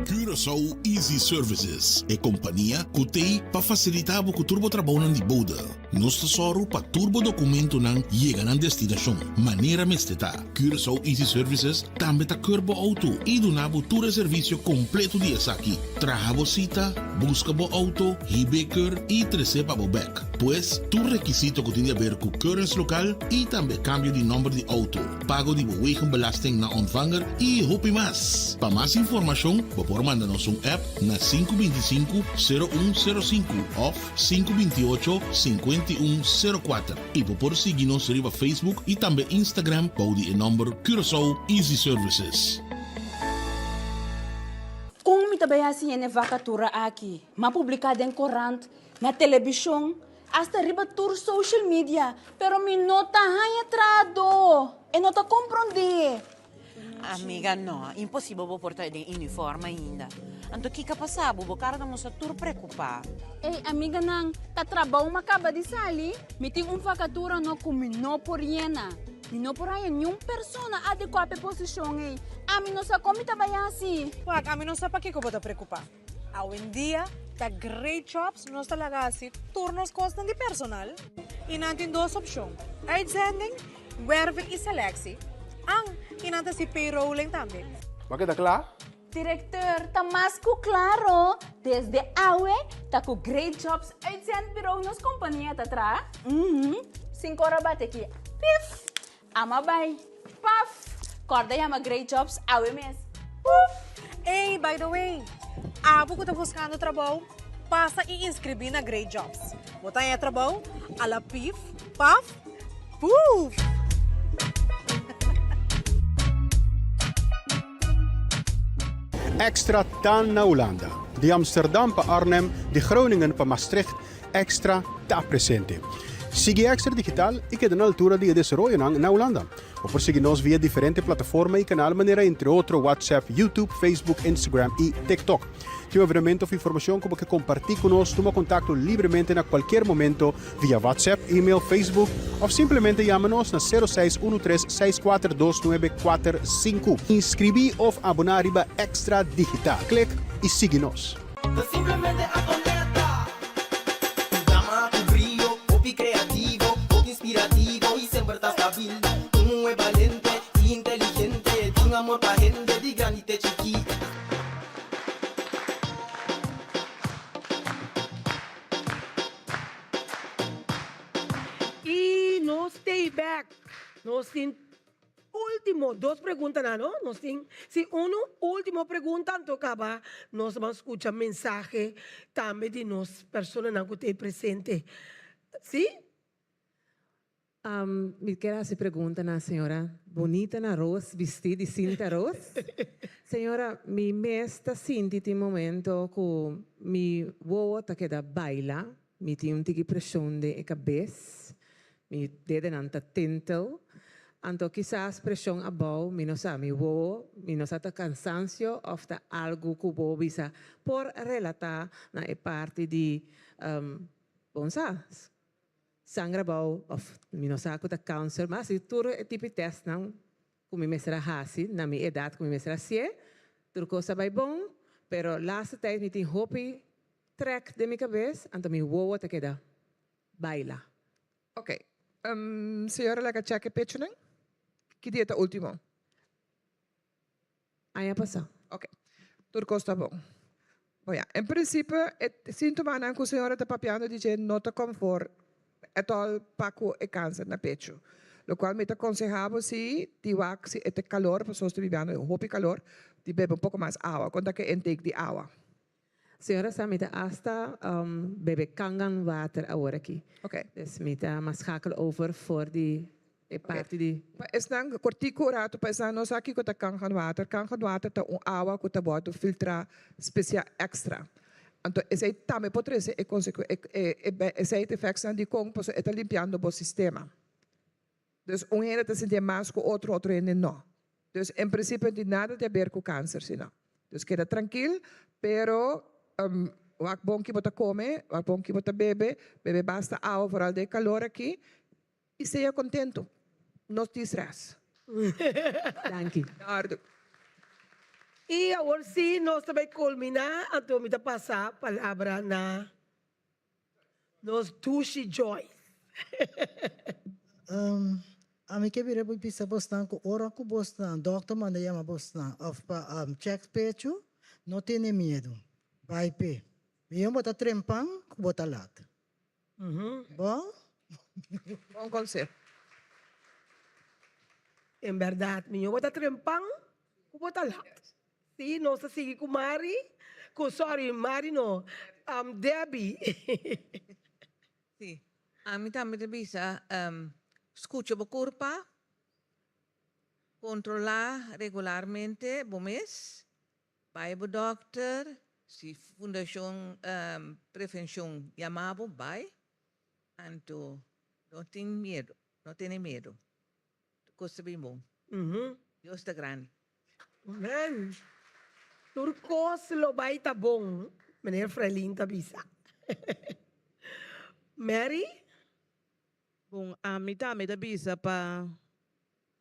Curaçao Easy Services, e kompania ku t'ei pa fasilitá bo ku tur bo trabounan di bode. Nos ta sòru pa tur bo dokumentonan yega nan destinashon manera mester ta. Curaçao Easy Services tambe ta keur bo outo i duna bo tur e servisio kompleto di esaki, traha bo sita, buska bo outo, hib'é keur i tres'é pa bo bèk. Pues, tur rekisito ku tin di aber ku keuringslokaal i tambe kambio di nòmber di outo. pago di bo wegenbelasting na ontvanger y hopi mas. Pa mas informacion bo por manda nos un app na 525 0105 of 528 5104 y bo por sigui nos riba Facebook y tambe Instagram bou di e nomber Curaçao Easy Services. Kon mi ta bai hasi hende vakatura aki? M'a publiká den korant, na telebishon, Hasta riba tur social media, pero mi no ta haña trahadó. E no ta komprondé. Amiga, no, imposibel bo por ta den uniform ainda. Anto kiko a pasa bo? Bo kara ta mustra tur preokupá. Ey, amiganan, ta trabou mi a kaba di sali. Mi tin un vakatura no ku mi no por yena. Mi no por haña niun persona adekuá pa e posishon ei. Ami no sa kon mi ta bai hasi. Wak, ami no sa pakiko bo ta preokupá. Awendia ta Great Jobs nos ta laga hasi tur nos kosnan di personal i nan tin dos opshon, uitzending, werving i selectie. An, i nan ta hasi payrolling tambe. Bo a keda kla? Directeur, ta mas cu claro, desde awe ta cu Great Jobs Uitzendbureau nos compania ta traha. Uhmm, sin cora bate aki, pif! Ama bai, paf! Corda yama Great Jobs awe mes, puf! Ey, by the way, abo cu ta buscando trabou, pasa y inscribi na Great Jobs. Bo ta haña trabou a la pif, paf, puf! Extra ta na Hulanda. Di Amsterdam pa Arnhem, di Groningen pa Maastricht, Extra ta presente. Sigui Extra Digital i keda na altura di e desaroyonan na Hulanda. Bo por sigui nos via diferente plataforma i kanal manera entre otro WhatsApp, YouTube, Facebook, Instagram i TikTok. Tin un evenemento of informacion cu bo ke comparti cu nos, tuma contacto libremente na cualkier momento via WhatsApp, email, Facebook of simplemente yama nos na sero seis uno tres seis kuater dos nuebe kuater sinku. Inscribi of abona riba Extra Digital. Click y sigui nos. Ta simplemente Antonetta. Un dama cu brio, hopi creativo, hopi inspirativo y semper ta stabil. Un muhe balente y inteligente, tin amor pa hende di grandi te chiki. Y nos stay back. Nos tin ultimo dos preguntanan, no? Nos tin, si uno ultimo pregunta anto caba nos ban scucha mensahe tambe di nos personanan cu ta ey presente. Si? Mi kier hasi pregunta na señora bonita na ros bisti di sinta ros. Señora, mi mes ta sinti tin momento ku mi wowo ta keda baila, mi tin un tiki preshon den e kabes, mi dedenan ta tintel, anto kisas preshon abou, mi no sa, mi wowo, mi no sa ta kansansio òf ta algu ku bo bisa por relatá na e parti di bon sa. Sangra bou of mi no sa ku ta cancer mas si tur e tipo di testnan ku mi mester a hasi na mi edat ku mi mester a hasié tur kos a bai bon pero laatste tijd mi tin hopi trek den mi kabes anto mi wowo ta keda baila. Ok, señora laga check e pechonan? Ki dia ta ultimo? Aña pasá. Ok. Tur kos ta bon. Bon ya, en principe e sintomanan ku señora ta papiando di dje no ta konfor at all pa ku e kanser na pechu. Lokual mi ta konseha bo si di wak si e ta kalor, pasobra nos ta bibiando hopi kalor, di bebe un poko mas awa. Kon ta ku e intake di awa? Señora sa mi ta hasta bebe kangan water awor aki. Ok. Dus mi ta mas schakel over for di e parti di. Pa esnan kortiku un ratu pa esnan no sa kiko ta kangan water. Kangan water ta un awa ku ta wòrdu filtrá spesial èkstra. Anto esei tambe por trese e konsekue e e side effectsnan dikon pasobra e ta limpiando bo sistema. Dus un hende ta sintié mas ku otro, otro hende no. Dus en prinsipio no tin nada di haber ku kanser si no. Dus keda trankil, pero wak bon ki bo ta kome, wak bon ki bo ta bebe, bebe basta awa foral den e kalor aki i sea kontentu. No tin strès. Danki. Ordu. I awor si nos ta bai kulminá, anto mi ta pasa palabra na Nos dushi Joyce. Um, ami ke bira bisa bosnan ku ora ku bosnan dokter manda yama bosnan of pa um, check pechu, no tene miedu. Bai p'e. Mihó bo ta trempan ku bo ta lat. Bon? Bon konseho. En bèrdat, mihó bo ta trempan ku bo ta lat. Sí, nos ta sigui ku Mari, ku sorry, Mari no, Debbie. Sí, ami tambe ta bisa, skucha bo kurpa, kontrolá regularmente bo mes, bai bo dòkter, si Fundashon Prevenshon yama bo, bai, anto no tin miedu, no tene miedu. Tur kos ta bin bon. Dios ta grandi. Amen. Tur kos lo bai ta bon, meneer Frelin ta bisa. Mary? Bon, ami tambe ta bisa pa.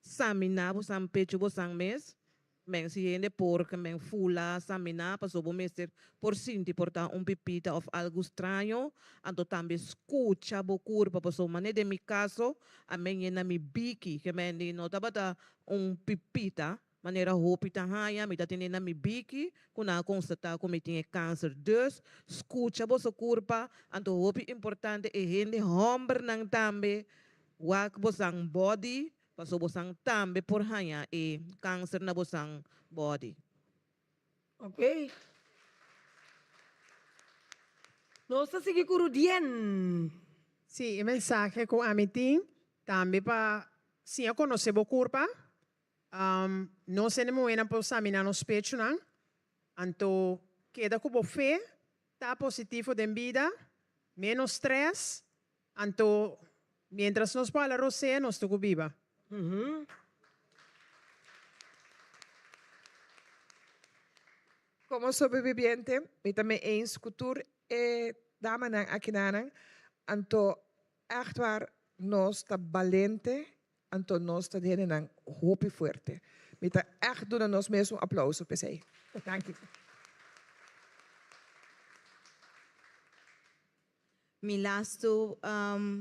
Saminá bosan pechu bosan mes, men si hende por ke men fula saminá paso bo mester por sinti por ta un pipita of algu straño, anto tambe skucha bo kurpa paso mane den mi kaso a men yena mi biki ke men di no tabata un pipita manera hopi ta haña mi ta tene na mi biki ku nan a konstatá ku mi tin e kanser dus skucha boso kurpa anto hopi importante e hende hòmbernan tambe wak bosan body Paso bosan tambe por haña e kanser na bosan body. Ok. Nos ta sigui ku Rudien. Sí, e mensahe ku ami tin tambe pa siña konosé bo kurpa. Nos hende muhénan por saminá nos pechunan, anto keda ku bo fe, ta positivo den bida, ménos strès, Anto, mientras nos por hala rosea, nos ta cu biba. Como sobreviviente, mi ta mee eens cu tur e damanan akinanan, anto echt waar nos ta balente, anto nos ta hendenan hopi fuerte. Mi ta echt duna nos mes un aplauso p'esey. Danki. Mi lastu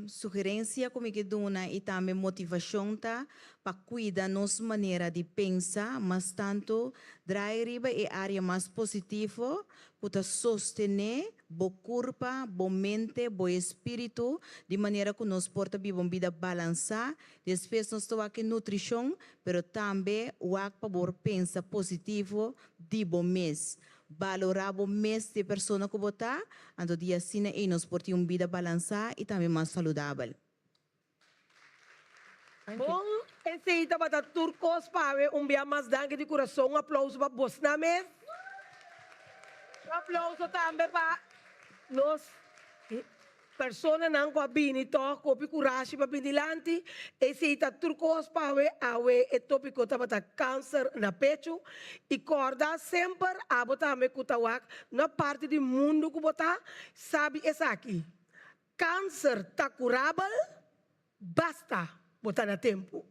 sugerencia cu mi ke duna y tambe motivacion ta pa cuida nos manera di pensa, mas tanto draai riba e area mas positivo cu ta sostene bo curpa, bo mente, bo espiritu di manera cu nos por ta biba un bida balansa. Despues nos ta wak e nutricion, pero tambe wak pa bo pensa positivo di bo mes. Balorá bo mes di e persona ku bo ta, anto di asina ei nos por tin un bida balansá i tambe mas saludabel. Bon, esei tabata tur kos pa awe. Un bia mas danki di kurason. Un aplouso pa bosnan mes. Un aplouso tambe pa nos. Personanan ku a bini tòg ku hopi kurashi pa bini dilanti, esei ta tur kos pa awe, awe e tópiko tabata kanser na pechu i kòrda semper abo tambe ku ta wak na parti di mundu ku bo ta, sabi esaki, kanser ta kurabel, basta bo ta na tempu.